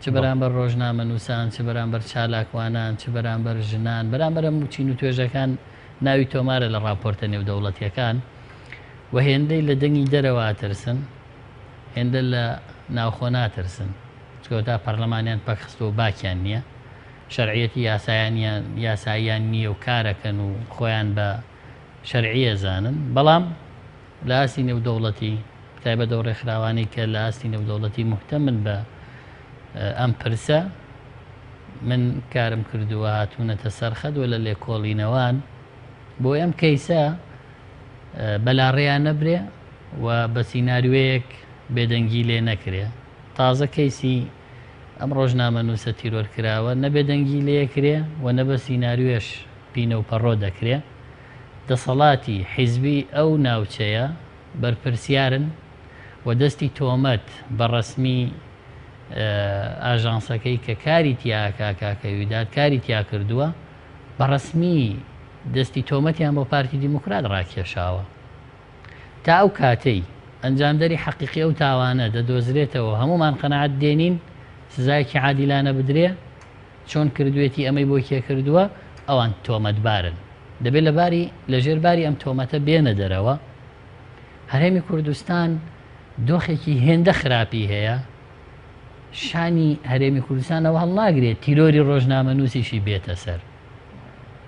چ بەرامبەر ڕۆژنامەنووسان، چ بەرامبەر چالاکوانان، چ بەرامبەر ژنان، بەرامبەر هەموو چین و توێژەکان ناوی تۆمارە لە ڕاپۆرتە نێودەوڵەتییەکان و هێندەی لە دەنگی دەرەوە ئەترسن، هێندە لە ناوخۆ ناترسن، چونکە تا پەرلەمانیان پەکخستووە و باکیان نییە، شەرعیەتی یاسایانیان یاساییان نییە و کارەکەن و خۆیان بە شەرعی ئەزانن، بەڵام لە ئاستی نێودەوڵەتی، تایبەت ئەو ڕێکخراوانەی کە لە ئاستی نێودەوڵەتی موهتەمن بە ئەم پرسە، من کارم کردووە هاتوونەتە سەرخەت و لە لێکۆڵینەوان بۆ ئەم کەیسە بەلاڕێیا نەبرێ و بە سیناریۆیەک بێدەنگی لێ نەکرێ. تازە کەیسی ئەم ڕۆژنامەنووسە تیرۆر کراوە نە بێدەنگی لێکرێ و نە بە سیناریۆش پینە و پەڕۆ دەکرێ. دەسەڵاتی حیزبی ئەو ناوچەیە بەرپرسیارن. و دەستی تۆمەت بە ڕەسمی ئاژانسەکەی کە کاری تیا ئەکا کاکە ویداد کاری تیا کردووە بە ڕەسمی دەستی تۆمەتیان بۆ پارتی دیموکرات ڕاکێشاوە تا ئەو کاتەی ئەنجامدەری حەقیقی ئەو تاوانە دەدۆزرێتەوە هەمومان قەناعەت دێنین سزایەکی عادیلانە بدرێ چۆن کردوێتی ئەمەی بۆ کێ کردووە ئەوان تۆمەتبارن دەبێت لە باری لەژێر باری ئەم تۆمەتە بێنە دەرەوە هەرێمی کوردستان دۆخێکی هێندە خراپی هەیە شانی هەرێمی کوردستانەوە هەڵناگرێت تیرۆری ڕۆژنامەنووسیشی بێتە سەر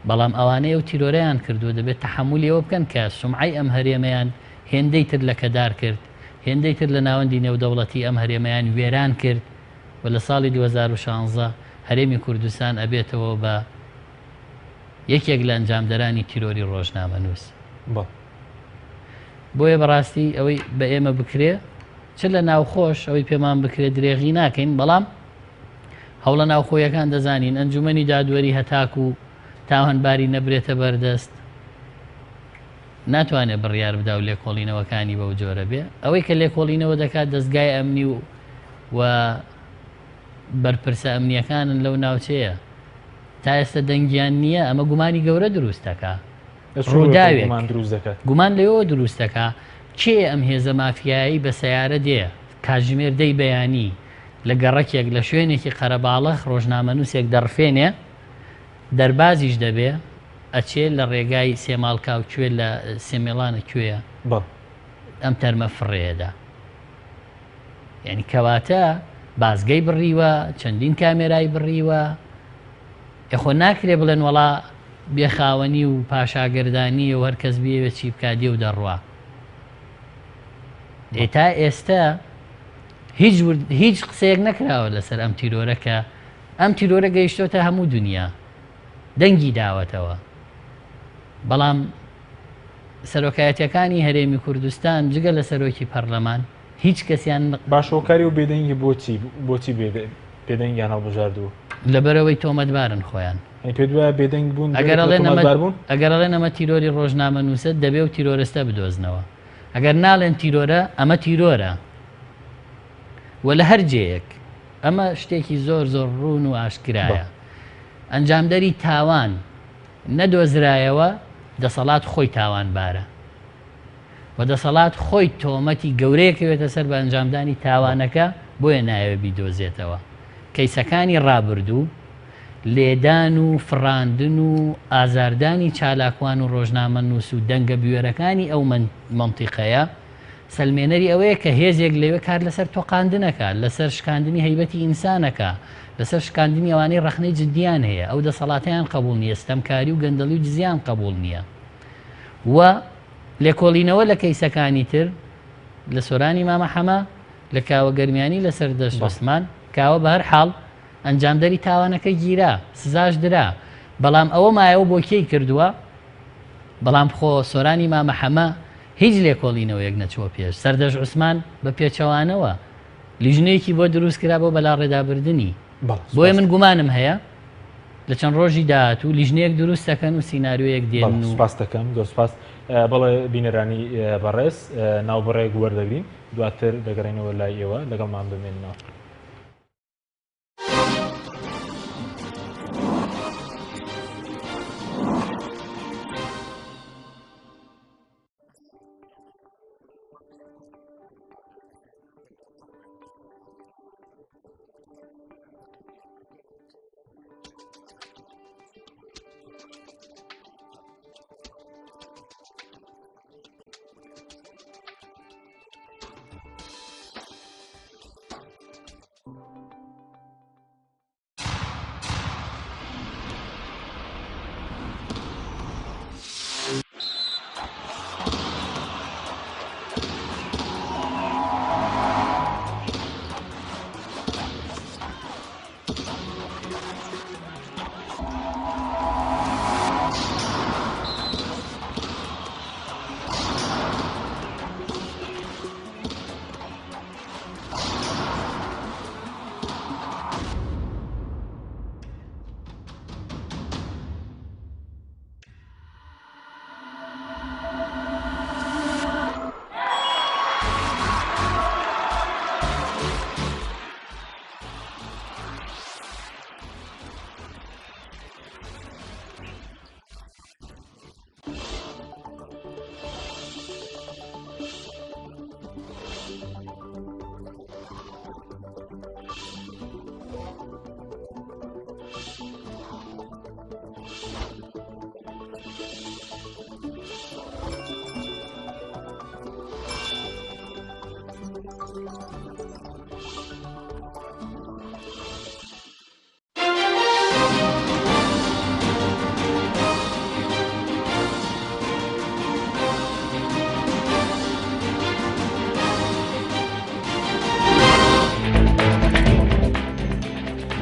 بەڵام ئەوانەی ئەو تیرۆرەیان کردووە دەبێت تەحەمولی ئەوە بکەن کە سومعەی ئەم هەرێمەیان هێندەی تر لەکەدار کرد، هێندەی تر لە ناوەندی نێودەوڵەتی ئەم هەرێمەیان وێران کرد و لە ساڵی 2016 هەرێمی کوردستان ئەبێتەوە بە یەکێک لە ئەنجامدەرانی تیرۆری ڕۆژنامەنووس. بۆیە بەڕاستی ئەوەی بە ئێمە بکرێ چ لە ناوخۆش ئەوەی پێمان بکرێت درێغی ناکەین، بەڵام هەوڵە ناوخۆیەکان دەزانین ئەنجومەنی دادوەری هەتاکو تاوانباری نەبرێتە بەردەست ناتوانێت بڕیار بدا و لێکۆڵینەوەکانی بەو جۆرە بێ ئەوەی کە لێکۆڵینەوە دەکات دەستگای ئەمنی و و بەرپرسە ئەمنیەکانن لەو ناوچەیە تا ئێستا دەنگیان نییە ئەمە گومانی گەورە دروست دەکا ڕووداوێک گومان لەوەوە دروست دەکا کێ ئەم هێزە مافیایی بە سەیارە دێ کاتژمێر دەی بەیانی لە گەڕەکێک لە شوێنێکی قەرەباڵغ ڕۆژنامەنووسێک دەڕفێنێ، دەربازیش دەبێ، ئەچێ لە ڕێگای سێماڵکاو کوێ لە سێمێڵانە کوێیە ئەم تەرمە فڕێدا. یعنی کەواتە بازگەی بڕیوە، چەندین کامێرای بڕیوە، ئێ خۆ ناکرێ بڵێن وەڵا بێخاوەنی و پاشاگەردانییە و هەر کەس بیەوێ چی بکا دێ و دەڕوا. ئێ تا ئێستە هیچ هیچ قسەیەک نەکراوە لەسەر ئەم تیرۆرە کە ئەم تیرۆرە گەیشتۆتە هەموو دنیا دەنگی داوەتەوە بەڵام سەرۆکایەتەکانی هەرێمی کوردستان جگە لە سەرۆکی پەرلەمان هیچ کەسیان باشۆکاری و بێدەنگی بۆچی بۆچی بێدەنگیان هەڵبژاردووە لەبەرەوەی تۆمەتبارن خۆیان پێ دوایە بێدەنگ بوون ئەگەر ئەڵێن ئەمە تیرۆری ڕۆژنامەنووسە دەبێ و تیرۆرستە بدۆزنەوە ئەگەر ناڵێن تیرۆرە ئەمە تیرۆرە و لە هەر جێیەک ئەمە شتێکی زۆر زۆر ڕوون و ئاشکرایە ئەنجامدەری تاوان نەدۆزرایەوە دەسەڵات خۆی تاوانبارە و دەسەڵات خۆی تۆمەتی گەورەیەکەوێتە سەر بە ئەنجامدانی تاوانەکە بۆیە نایەوێ بیدۆزێتەوە کەیسەکانی ڕابردوو لێدان و فڕاندن و ئازاردانی چالاکوان و ڕۆژنامەنووس و دەنگە بوێرەکانی ئەو مەنتیقەیە، سەلمێنەری ئەوەیە کە هێزێک لەوێ کار لەسەر تۆقاندنەکە، لەسەر شکاندنی هەیبەتی ئینسانەکە، لەسەر شکاندنی ئەوانەی ڕەخنەی جددیان هەیە، ئەو دەسەڵاتەیان قەبووڵ نییە، ستەمکاری و گەندەڵی و دزییان قەبووڵ نییە و لێکۆڵینەوە لە کەیسەکانی تر لە سۆرانی مامە حەمە، لە کاوە گەرمیانی لە سەردەشت عوسمان کاوە بە هەر حاڵ ئەنجامدەری تاوانەکە گیرا، سزاش درا، بەڵام ئەوە مایەوە بۆ کێی کردووە؟ بەڵام خۆ سۆرانی مامە حەمە هیچ لێکۆڵینەوەیەک نەچووە پێش، سەردەشت عوسمان بە پێچەوانەوە لیژنەیەکی بۆ دروست کرا بۆ بەلاڕێدابردنی، بۆیە من گومانم هەیە لە چەند ڕۆژی داهاتوو لیژنەیەک دروست دەکەن و سیناریۆیەک دێنن و. سوپاست دەکەم، زۆر سوپاس. بەڵێ بینەرانی بەڕێز ناوبڕێک وەردەگرین دواتر دەگەڕێینەوە لای ئێوە، لەگەڵمان بمێننەوە.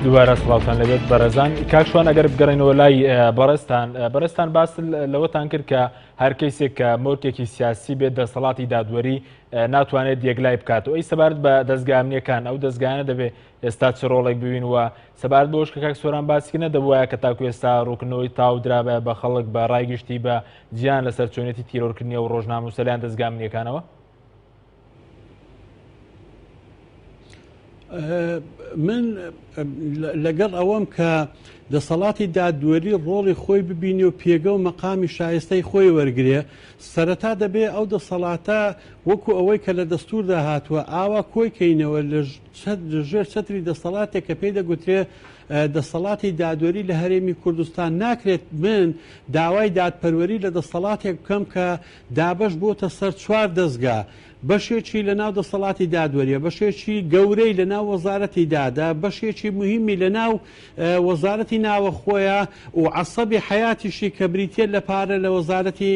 دووبارە سڵاوتان لەبێت بەڕێزان کاک شوان ئەگەر بگەڕێنەوە لای بەڕێزتان بەڕێزتان باس لەوەتان کرد کە هەر کەیسێک کە مۆرکێکی سیاسی بێت دەسەڵاتی دادوەری ناتوانێت یەکلای بکات و ئەی سەبارەت بە دەزگا ئەمنیەکان ئەو دەزگایانە دەبێت ئێستا چ ڕۆڵێک ببین و سەبارەت بەوەش کە کاک سۆران باسی کرد نەدەبوایە کە تاکو ئێستا ڕوونکردنەوەی تاو درابایە بە خەڵک بە ڕای گشتی بە جیان لەسەر چۆنێتی تیرۆرکردنی ئەو ڕۆژنامەنووسە لایەن دەزگا ئەمنیەکانەوە؟ من لەگەڵ ئەوەم کە دەسەڵاتی دادوەری ڕۆڵی خۆی ببینی و پێگە و مەقامی شایستەی خۆی وەرگێ سەرەتا دەبێ ئەو دەسەڵاتە وەکو ئەوەی کە لە دەستوردا هاتووە ئاوا کۆی کەینەوە لە ژێر چەتری دەسەڵاتێک کە پێی دەگوترێ دەسەڵاتی دادوەری لە هەرێمی کوردستان ناکرێت من داوای دادپەروەری لە دەسەڵاتێک بکەم کە دابەش بۆتە سەر چوار دەزگا، بەشێکی لە ناو دەسەڵاتی دادوەریە، بەشێکی گەورەی لە ناو وەزارەتی دادە، بەشێکی موهیمی لە ناو وەزارەتی ناوەخۆیە و عەسەبی حەیاتیشی کە بریتیە لە پارە لە وەزارەتی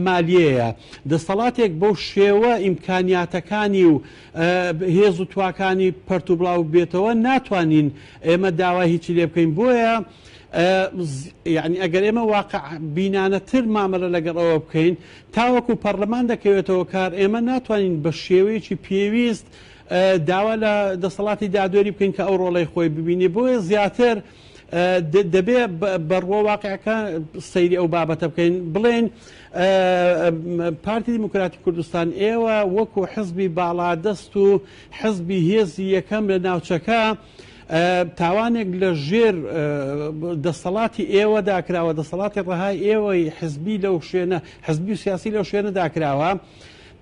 مالیەیە. دەسەڵاتێک بەو شێوە ئیمکانیاتەکانی و هێز و تواکانی پەرت و بڵاو بێتەوە ناتوانین ئێمە داوای هیچی لێ بکەین. بۆیە یانی ئەگەر ئێمە واقع بینانەتر مامەلە لەگەڵ ئەوە بکەین تاوەکو پەرلەمان دەکەوێتەوە کار ئێمە ناتوانین بە شێوەیەکی پێویست داوا لە دەسەڵاتی دادوەری بکەین کە ئەو ڕۆڵی خۆی ببینی بۆیە زیاتر دەبێ بەڕوە واقعەکە سەیری ئەو بابەتە بکەین بڵێن پارتی دیموکراتی کوردستان ئێوە وەکو حزبی باڵادەست و حزبی هێزی یەکەم لە ناوچەکە تاوانێک لە ژێر دەسەڵاتی ئێوەدا کراوە، دەسەڵاتی ڕەهای ئێوەی حزبی لەو شوێنە، حزبی و سیاسی لەو شوێنەدا کراوە،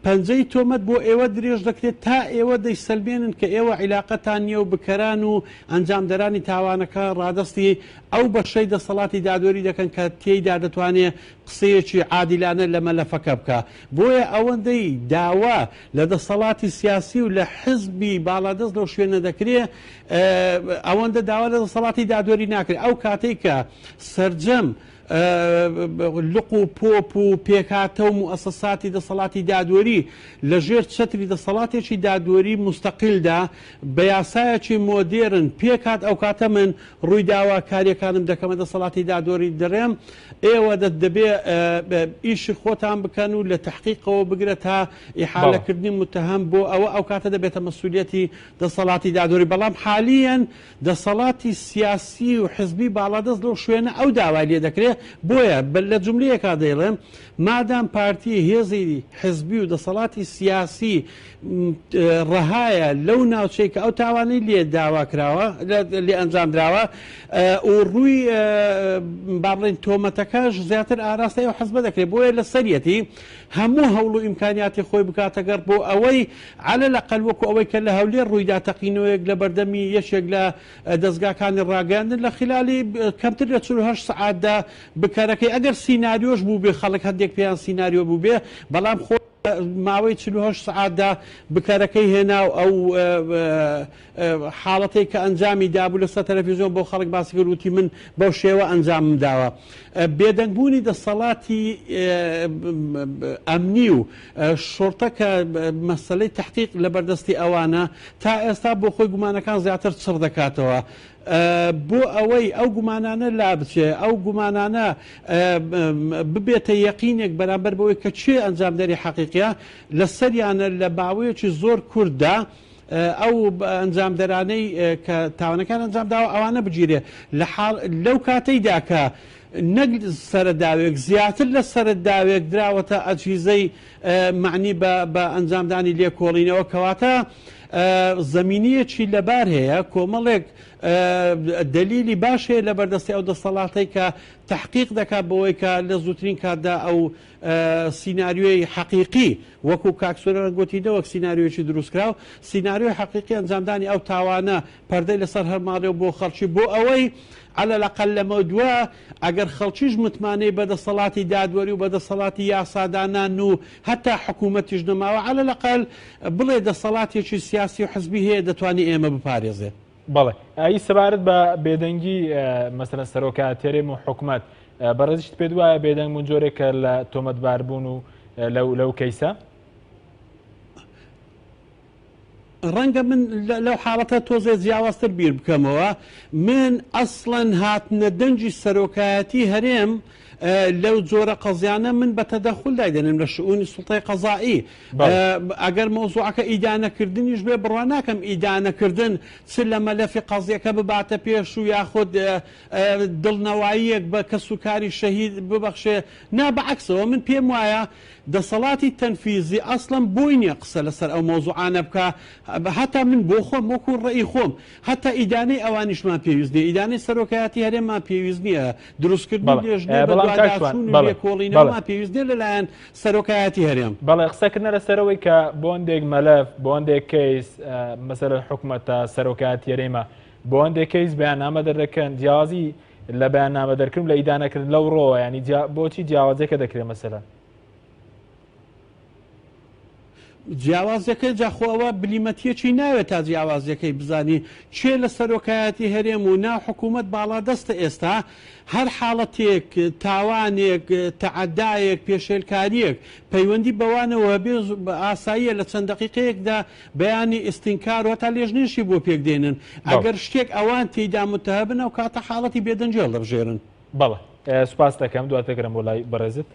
پەنجەی تۆمەت بۆ ئێوە درێژ دەکرێت تا ئێوە دەیسەلمێنن کە ئێوە عیلاقەتان نییە و بکەران و ئەنجامدەرانی تاوانەکە ڕادەستی ئەو بەشەی دەسەڵاتی دادوەری دەکەن کە تێیدا دەتوانێ قسەیەکی عادیلانە لە مەلەفەکە بکا. بۆیە ئەوەندەی داوا لە دەسەڵاتی سیاسی و لە حزبی باڵادەست لەو شوێنە دەکرێ، ئەوەندە داوا لە دەسەڵاتی دادوەری ناکرێ. ئەو کاتەی کە سەرجەم لق و پۆپ و پێکهاتە و موئەسەساتی دەسەڵاتی دادوەری لە ژێر چەتری دەسەڵاتێکی دادوەری موستەقیلدا بە یاسایەکی مۆدێرن پێکهات، ئەوکاتە من ڕووی داواکاریەکانم دەکەمە دەسەڵاتی دادوەری دەڵێم ئێوە دەبێ ئیشی خۆتان بکەن و لە تەحقیقەوە بگرە تا ئیحالەکردنی متهم بۆ ئەوە ئەو کاتە دەبێتە مەسولیەتی دەسەڵاتی دادوەری بەڵام حالیەن دەسەڵاتی سیاسی و حزبی باڵادەست لەو شوێنە ئەو داوای لێ دەکرێ بۆیە لە جوملەیەکا دەیڵێم مادام پارتی هێزی حزبی و دەسەڵاتی سیاسی ڕەهایە لەو ناوچەی کە ئەو تاوانەی لێ داوا کراوە لێ ئەنجام دراوە و ڕووی با بڵێن تۆمەتەکەش زیاتر ئاراستەی ئەو حزبە دەکرێت بۆیە لەسەریەتی هەموو هەوڵ و ئیمکانیاتی خۆی بکاتە گەڕ بۆ ئەوەی عەلە لەقەل وەکو ئەوەی کە لە هەولێر ڕوویدا تەقینەوەیەک لە بەردەمی یەکێک لە دەزگاکانی ڕاگەیاندن لە خلالی کەمتر لە 48 سەعاتدا بکەرەکەی ئەگەر سیناریۆش بووبێ خەڵک هەندێک پێیان سیناریۆ بووبێ بەڵام خۆ ماوەی 48 سەعاتدا بکەرەکەی هێنا و ئەو حاڵەتەی کە ئەنجامی دابوو لەسەر تەلەفیزیۆن بۆ خەڵک باسی کرد وتی من بەو شێوە ئەنجامم داوە. بێدەنگبوونی دەسەڵاتی ئەمنی و شوڕتە کە مەسەلەی تەحقیق لەبەردەستی ئەوانە تا ئێستا بۆ خۆی گومانەکان زیاتر چڕ دەکاتەوە. بۆ ئەوەی ئەو گومانانە لابچێ، ئەو گومانانە ببێتە یەقینێک بەرامبەر بەوەی کە کێ ئەنجامدەری حەقیقیە، لەسەریانە لە ماوەیەکی زۆر کورتدا ئەو ئەنجامدەرانەی کە تاوانەکان ئەنجام داوە ئەوانە بگیرێ لە حاڵ لەو کاتەیدا کە نەک سەرەداوێک زیاتر لە سەرەداوێک دراوەتە ئەجهیزەی مەعنی بە بە ئەنجامدانی لێکۆڵینەوە کەواتە زەمینەیەکی لەبار هەیە کۆمەڵێک دەلیلی باش هەیە لە بەردەستی ئەو دەسەڵاتەی کە تحقیق دەکات بەوەی کە لە زووترین کاتدا ئەو سیناریۆی حەقیقی وەکو کاک سۆران گوتی نەوەک سیناریۆیەکی دروستکراو، سیناریۆی حەقیقی ئەنجامدانی ئەو تاوانە پەردەی لەسەر هەرماڵێ و بۆ خەڵکی بۆ ئەوەی علی الاقل لەمەودوا ئەگەر خەڵکیش متمانەی بە دەسەڵاتی دادوەری و بە دەسەڵاتی یاسادانان و هەتا حکومەتیش نەماوە علی الاقل بڵێ دەسەڵاتێکی سیاسی و حزبی هەیە دەتوانێ ئێمە بپارێزێ. بەڵێ ئەی سەبارەت بە بێدەنگی مەسەلەن سەرۆکایەتی هەرێم و حکومەت بەڕێزیشت پێت وایە بێدەنگ بوون جۆرێکە لە تۆمەتباربوون و لەو لەو کەیسە؟ ڕەنگە من لەو حاڵەتە تۆزێ جیاوازتر بیر بکەمەوە، من ئەسڵەن هاتنە دەنگی سەرۆکایەتی هەرێم لەو جۆرە قەزیانە من بە تەدەخول دایدەنێم لە شئونی سوڵتەی قەزائی. ئەگەر مەوزوعەکە ئیدانەکردنیش بێ بڕوا ناکەم ئیدانەکردن چ لە مەلەفی قەزیەکە بباتە پێش و یاخود دڵنەواییەک بە کەسوکاری شەهید ببەخشێ، نا بەعەکسەوە من پێم وایە دەسەڵاتی تەنفیزی ئەسڵەن بۆی نیە قسە لەسەر ئەو مەوزوعانە بکا، هەتا من بۆ خۆم وەکو ڕەئی خۆم هەتا ئیدانەی ئەوانیشمان پێویست نیە، ئیدانەی سەرۆکایەتی هەرێممان پێویست نیە، دروستکردنی بەڵێ لێژنەی بەڵام کاک شوان بەدواداچوون و بەڵێ بەڵێ لێکۆڵینەوەمان پێویست نیە لەلایەن سەرۆکایەتی هەرێم. بەڵێ قسەکردنە لەسەر ئەوەی کە بۆ هەندێک مەلەف بۆ هەندێک کەیس مەسەلەن حکومەتە سەرۆکایەتی هەرێمە بۆ هەندێک کەیس بەیاننامە دەردەکەن جیاوازی لە بەیاننامە دەرکردن لە ئیدانەکردن لەو ڕۆوە ینی بۆچی جیاوازیەکە دەکرێت مەسەلەن؟ جیاوازیەکەی جا خۆ ئەوە بلیمەتیەکی ناوێت تا جیاوازیەکەی بزانی کێ لە سەرۆکایەتی هەرێم و ناو حکوومەت باڵادەستە ئێستا هەر حاڵەتێک تاوانێک تەعەدایەک پێشێلکاریەک پەیوەندی بەوانەوە بێ ئاساییە لە چەند دەقیقەیەکدا بەیانی ئیستینکار و هەتا لێژنەیشی بۆ پێک دێنن. ئەگەر شتێک ئەوان تێیدا متهەبن ئەو کاتە حاڵەتی بێدەنگی هەڵدەبژێرن. بەڵێ سوپاست دەکەم. دواتر دەگەرم بۆ لای بەڕێزت.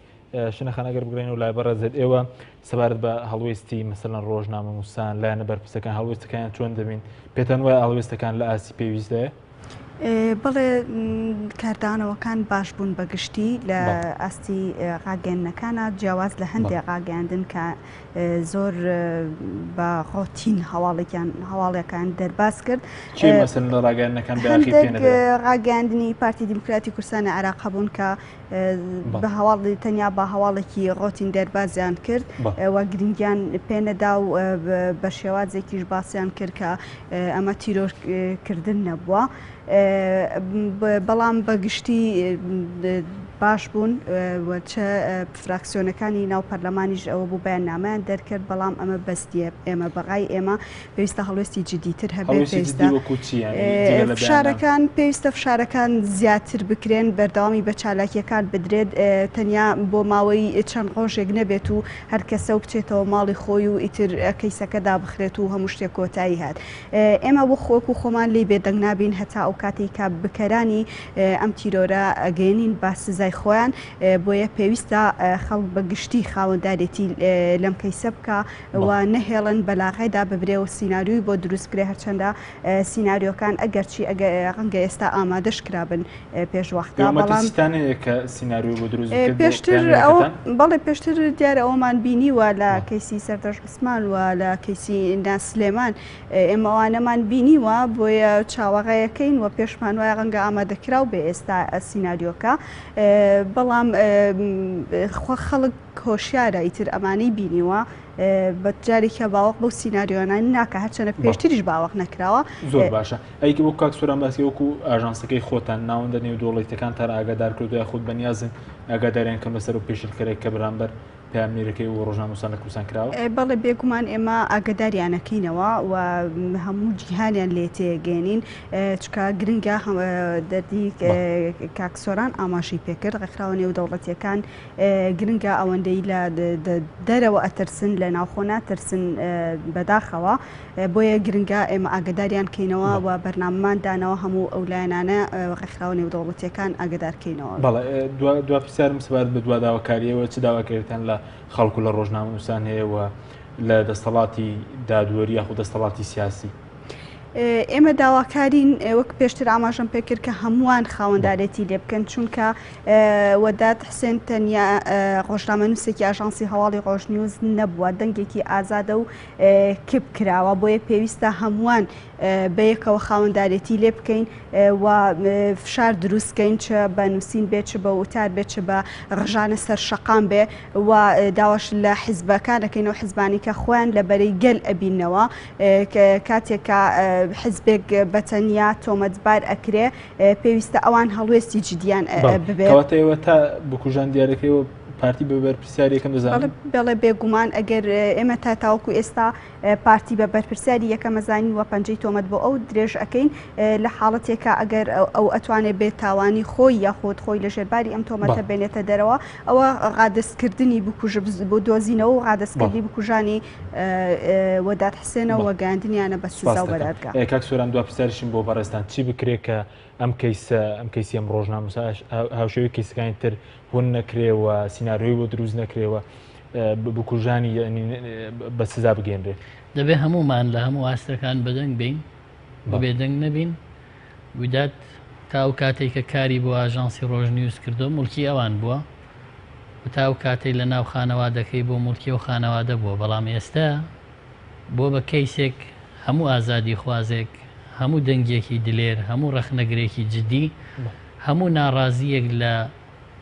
شنە خان ئەگەر بگرێنەوە لای بەڕێزت ئێوە سەبارەت بە هەڵوێستی مەسەلەن ڕۆژنامەنووسان لایەنە بەرپرسەکان هەڵوێستەکانیان چۆن دەبین؟ پێتان وایە هەڵوێستەکان لە ئاستی پێویستدایە؟ بەڵێ کاردانەوەکان باش بوون بە گشتی لە ئاستی ڕاگەیاندنەکانە جیاواز لە هەندێک ڕاگەیاندن کە زۆر بە ڕۆتین هەواڵێکیان هەواڵەکان دەرباز کرد ڕاگەاندنی پارتی دیموکراتی کوردستانی عراق هەبوون کە بە هەواڵی تەنیا بە هەواڵێکی ڕۆتین دەربازیان کرد و گرنگیان پێنەدا و بە شێوازێکیش باسیان کرد کە ئەمە تیرۆرکردن نەبووە. بەڵام بە گشتی باش بوون و چ فراکسیۆنەکانی ناو پەرلەمانیش ئەوە بوو بەیاننامەیان دەرکرد، بەڵام ئەمە بەس نییە. ئێمە بە ڕای ئێمە پێویستە هەڵوێستی جدیتر هەبێت، هەڵوێستی پێویستە جدی وەکوو چی یانی جگە لە بەیاننامە؟ فشارەکان پێویستە فشارەکان زیاتر بکرێن، بەردەوامی بە چالاکییەکان بدرێت، تەنیا بۆ ماوەی چەند ڕۆژێک نەبێت و هەر کەسە و بچێتەوە ماڵی خۆی و ئیتر کەیسەکە دابخرێت و هەموو شتێک کۆتایی هات. ئێمە وەکو خۆمان لێی بێدەنگ نابین هەتا ئەو کاتەی کە بکەرانی ئەم تیرۆرە ئەگەیەنین بە سزای خۆیان، بۆیە پێویستە خەڵک بە گشتی خاوەندارێتی لەم کەیسە بکا و نەهێڵن بە لاغێدا ببرێ و سیناریۆی بۆ دروست بکرێ، هەرچەندە سیناریۆکان ئەگەرچی ڕەنگە ئێستا ئامادەش کرابن پێش وەختە، ئێوە بەڵام مەترسیتان هەیە کە سیناریۆ بۆ دروست بکرێت بۆ پێشتر ئەوە پەیامنێرەکەتان؟ بەڵێ پێشتر دیارە ئەوەمان بینیوە لە کەیسی سەردەشت عوسمان و لە کەیسی ناز سلێمان ئێمە ئەوانەمان بینیوە، بۆیە چاوەڕێیەکەین و پێشمان وایە ڕەنگە ئامادەکراو بێ ئێستا سیناریۆکە، بەڵام خۆ خەڵک هۆشیارە ئیتر ئەمانەی بینیوە بە جارێکە باوەڕ بەو سیناریۆیانە ناکا، هەرچەندە پێشتریش باوەڕ نەکراوە. زۆر باشە ئەی وەک کاک سۆران باسی وەکو ئاژانسەکەی خۆتان ناوەندە نێودەوڵەتیەکانتان ئاگادار کردو یاخود بەنیازن ئاگاداریان کەن لەسەر ئەو پێشلکەرێک کە بەرامبەر پەیامنێرەکەی و ڕۆژنامەنووسان لە کوردستان کراوە؟ بەڵێ بێگومان ئێمە ئاگاداریانەکەینەوە و هەموو جیهانیان لێ تێگەێنین چکە گرنگە دەردی کاک سۆران ئاماژەی پێکرد ڕێکخراوە نێودەوڵەتیەکان گرنگە ئەوەندەی لە دەرەوە ئەترسن لە ناوخۆ ناترسن بەداخەوە بۆیە گرنگە ئێمە ئاگداریان کەینەوە و بەرنامەمان دانەوە هەموو ئەو لایەنانە ڕێکخراوە نێودەوڵەتیەکان ئاگدار کەینەوە. بەڵێ دوا پرسیارم سەبارەت بە دوا داواکاریەوە چ داواکاریتان لە خەڵک و لە ڕۆژنامەنووسان هەیە و لە دەستەڵاتی دادوەری یاخود دەستەڵاتی سیاسی؟ ئێمە داواکارین وەک پێشتر ئاماژەم پێکرد کە هەمووان خاوەندارێتی لێ بکەن چونکە وەدات حسێن تەنیا ڕۆژنامەنووسێکی ئاژانسی هەواڵی ڕۆژنیوز نەبووە، دەنگێکی ئازادە و کپ کراوە، بۆیە پێویستە هەمووان بەیەکەوە خاوەندارێتی لێ بکەین و فشار دروست کەین چ بە نووسین بێت چ بە وتار بێت چ بە ڕژانە سەر شەقام بێ و داواش لە حیزبەکان دەکەین و حیزبانی کە خۆیان لە بەرەی گەل ئەبینەوە کاتێک کە حیزبێک بە تەنیا تۆمەتبار ئەکرێ پێویستە ئەوان هەڵوێستی جدیان ببێت. کەواتە ئێوە تا بکوژان دیارەکەیەوە پارتی بە بەرپرسیار یەکەم دەزانن؟ بەڵێ بێگومان ئەگەر ئێمە تا تاوەکو ئێستا پارتی بە بەرپرسیاری یەکەم ئەزانین و پەنجەی تۆمەت بۆ ئەو درێژ ئەکەین لە حاڵەتێکا ئەگەر ئەو ئەتوانێ بێ تاوانی خۆی یاخود خۆی لە ژێر باری ئەم تۆمەتە بێنێتە دەرەوە ئەوە ڕادەستکردنی بکوژ بۆ دۆزینەوە و ڕادەستکردنی بکوژانی وەدات حسێنەوە و گەیاندنیانە بە سزا و بە دادگا. کاک سۆران دوا پرسیاریشم بۆ بەڕێزتان چی بکرێ کە ئەم کەیسە ئەم کەیسی ئەم ڕۆژناموسە هاوشێوەی کەیسەکانی تر ون نەکرێ و سیناریۆی بۆ دروست نەکرێ و بکوژانی بە سزا بگەێنرێ؟ دەبێ هەموومان لە هەموو ئاستەکان بەدەنگ بین و بێدەنگ نەبین. وداد تا ئەو کاتەی کە کاری بۆ ئاژانسی ڕۆژنیوز کردووە موڵکی ئەوان بووە و تا ئەو کاتەی لە ناو خانەوادەکەی بۆ موڵکی ئەو خانەوادە بووە بەڵام ئێستە بووە بە کەیسێک هەموو ئازادیخوازێک هەموو دەنگێکی دلێر هەموو ڕەخنەگرێکی جدی هەموو ناڕازییەک لە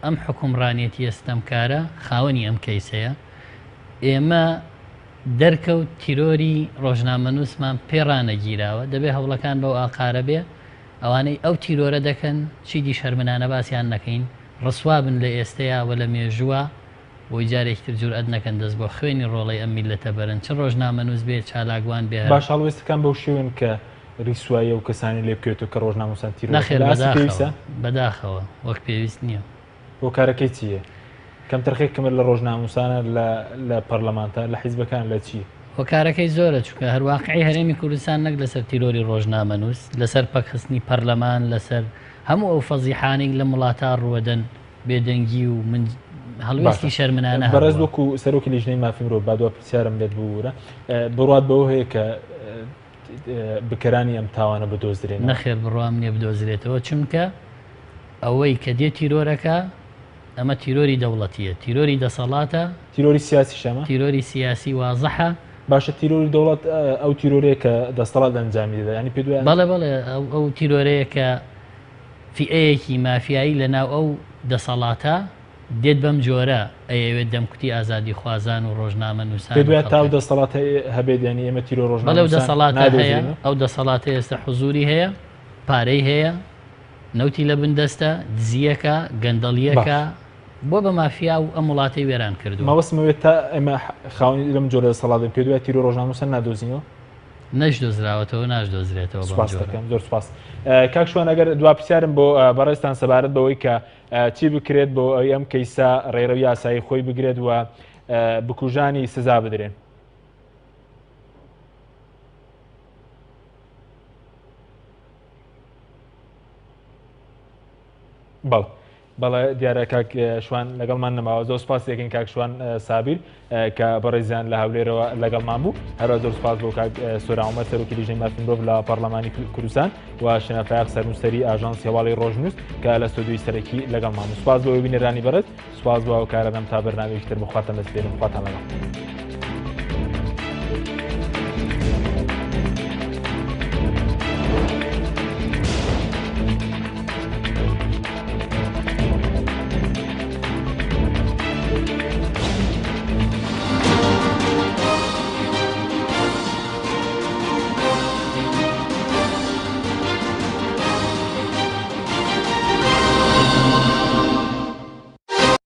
ئەم حوکمڕانێتییە ستەمکارە خاوەنی ئەم کەیسەیە. ئێمە دەرکەوت تیرۆری ڕۆژنامەنووسمان پێ ڕانەگیراوە، دەبێ هەوڵەکان بەو ئاقارە بێ، ئەوانەی ئەو تیرۆرە دەکەن چیدی شەرمنانە باسیان نەکەین، ڕسوا بن لە ئێستەیا و لە مێژووا، بۆی جارێکی تر جورئەت نەکەن دەست بۆ خوێنی ڕۆڵەی ئەم میللەتە بەرن، چ ڕۆژنامەنووس بێ، چالاکوان بێ، هەر. باشە هەڵوێستەکان بەو شێوەن کە ڕیسوایی ئەو کەسانەی لێ بکەوێتەوە کە ڕۆژنامەنووسان تیرۆر دەکەن نەخێر لە ئاستی بەداخەوە، پێویستە؟ بەداخەوە وەک پێویست نییە. هۆکارەکەی چی یە؟ کەمتەرخەی کەمە لە ڕۆژنامەنووسانە لە لە پەرلەمانتار لە حیزبەکان لە چی؟ هۆکارەکەی زۆرە چونکە هەر واقعی هەرێمی کوردستان نەک لەسەر تیرۆری ڕۆژنامەنووس لەسەر پەکخستنی پەرلەمان لەسەر هەموو ئەو فەزیحانەی لەم وڵاتە ڕووەدەن بێدەنگی و من هەڵوێستی باشە شەرمنانە بەڕێز هەبووە. وەکو سەرۆکی لیژنەی مافی مرۆڤ با دوا پرسیارم بێت ببورە بڕوات بەوە هەیە کە بکەرانی ئەم تاوانە بدۆزرێنەوە؟ نەخێر بڕوام نیە بدۆزرێتەوە چونکە ئەوەی کە دێ تیرۆرەکە ئەمە تیرۆری دەوڵەتیە تیرۆری دەسەڵاتە. تیرۆری سیاسیشە ئەمە؟ تیرۆری سیاسی وازحە. باشە تیرۆری دەوڵەت ئەو تیرۆرەیە کە دەستەڵات ئەنجامی دەدا یانی پێت وایە؟ بەڵێ بەڵێ ئەو تیرۆرەیە کە فیئەیەکی مافیایی لە ناو ئەو دەسەڵاتە دێت بەم جۆرە ئەیەوێت دەمکوتی ئازادیخوازان و ڕۆژنامەنووسان پێت و وایە تا ئەو خەڵکە. دەسەڵاتە هەبێت یانی ئێمە تیرۆر بەڵێ ئەو ڕۆژنامەنووسان دەسەڵاتە هەیە، نادۆزرێنەوە؟ ئەو دەسەڵاتە ئێستا حزووری هەیە، پارەی هەیە، نەوتی لە بن دەستە، دزییەکە، گەندەڵییەکە، باش. بووە بە مافیا و ئەم وڵاتەی وێران کردووە. مەبەستم ئەوەیە تا ئێمە خاوەنی لەم جۆرە دەسەڵات بین پێت وایە تیرۆر ڕۆژنامەنووسان نادۆزینەوە؟ نەشدۆزراوەتەوە ناشدۆزرێتەوە بەم سوپاست جۆرە. دەکەم زۆر سوپاس. کاک شوان ئەگەر دوا پرسیارم بۆ بەڕێزتان سەبارەت بەوەی کە چی بکرێت بۆ ئەوی ئەم کەیسە ڕێڕەوی یاسایی خۆی بگرێت و بکوژانی سزا بدرێن؟ بەڵێ بەڵێ دیارە کاک شوان لەگەڵمان نەماوە زۆر سپاس دەکەین کاک شوان سابیر کە بەڕێزیان لە هەولێرەوە لەگەڵمان بوو هەروە زۆر سپاس بۆ کاک سۆراومە سەرۆکی لیژنەی مافی مرۆڤ لە پەرلەمانی کوردستان و شنەفایق سەرنووسەری ئاژانسی هەواڵی ڕۆژنووس کە لە ستۆدیۆی سەرەکی لەگەڵمان بوو سپاس بۆ بینەرانی بەڕێز سپاس بۆ هاوکارانم تا بەرنامەیەکی تر بخواتان دەسپێرم خواتان لەگەڵ.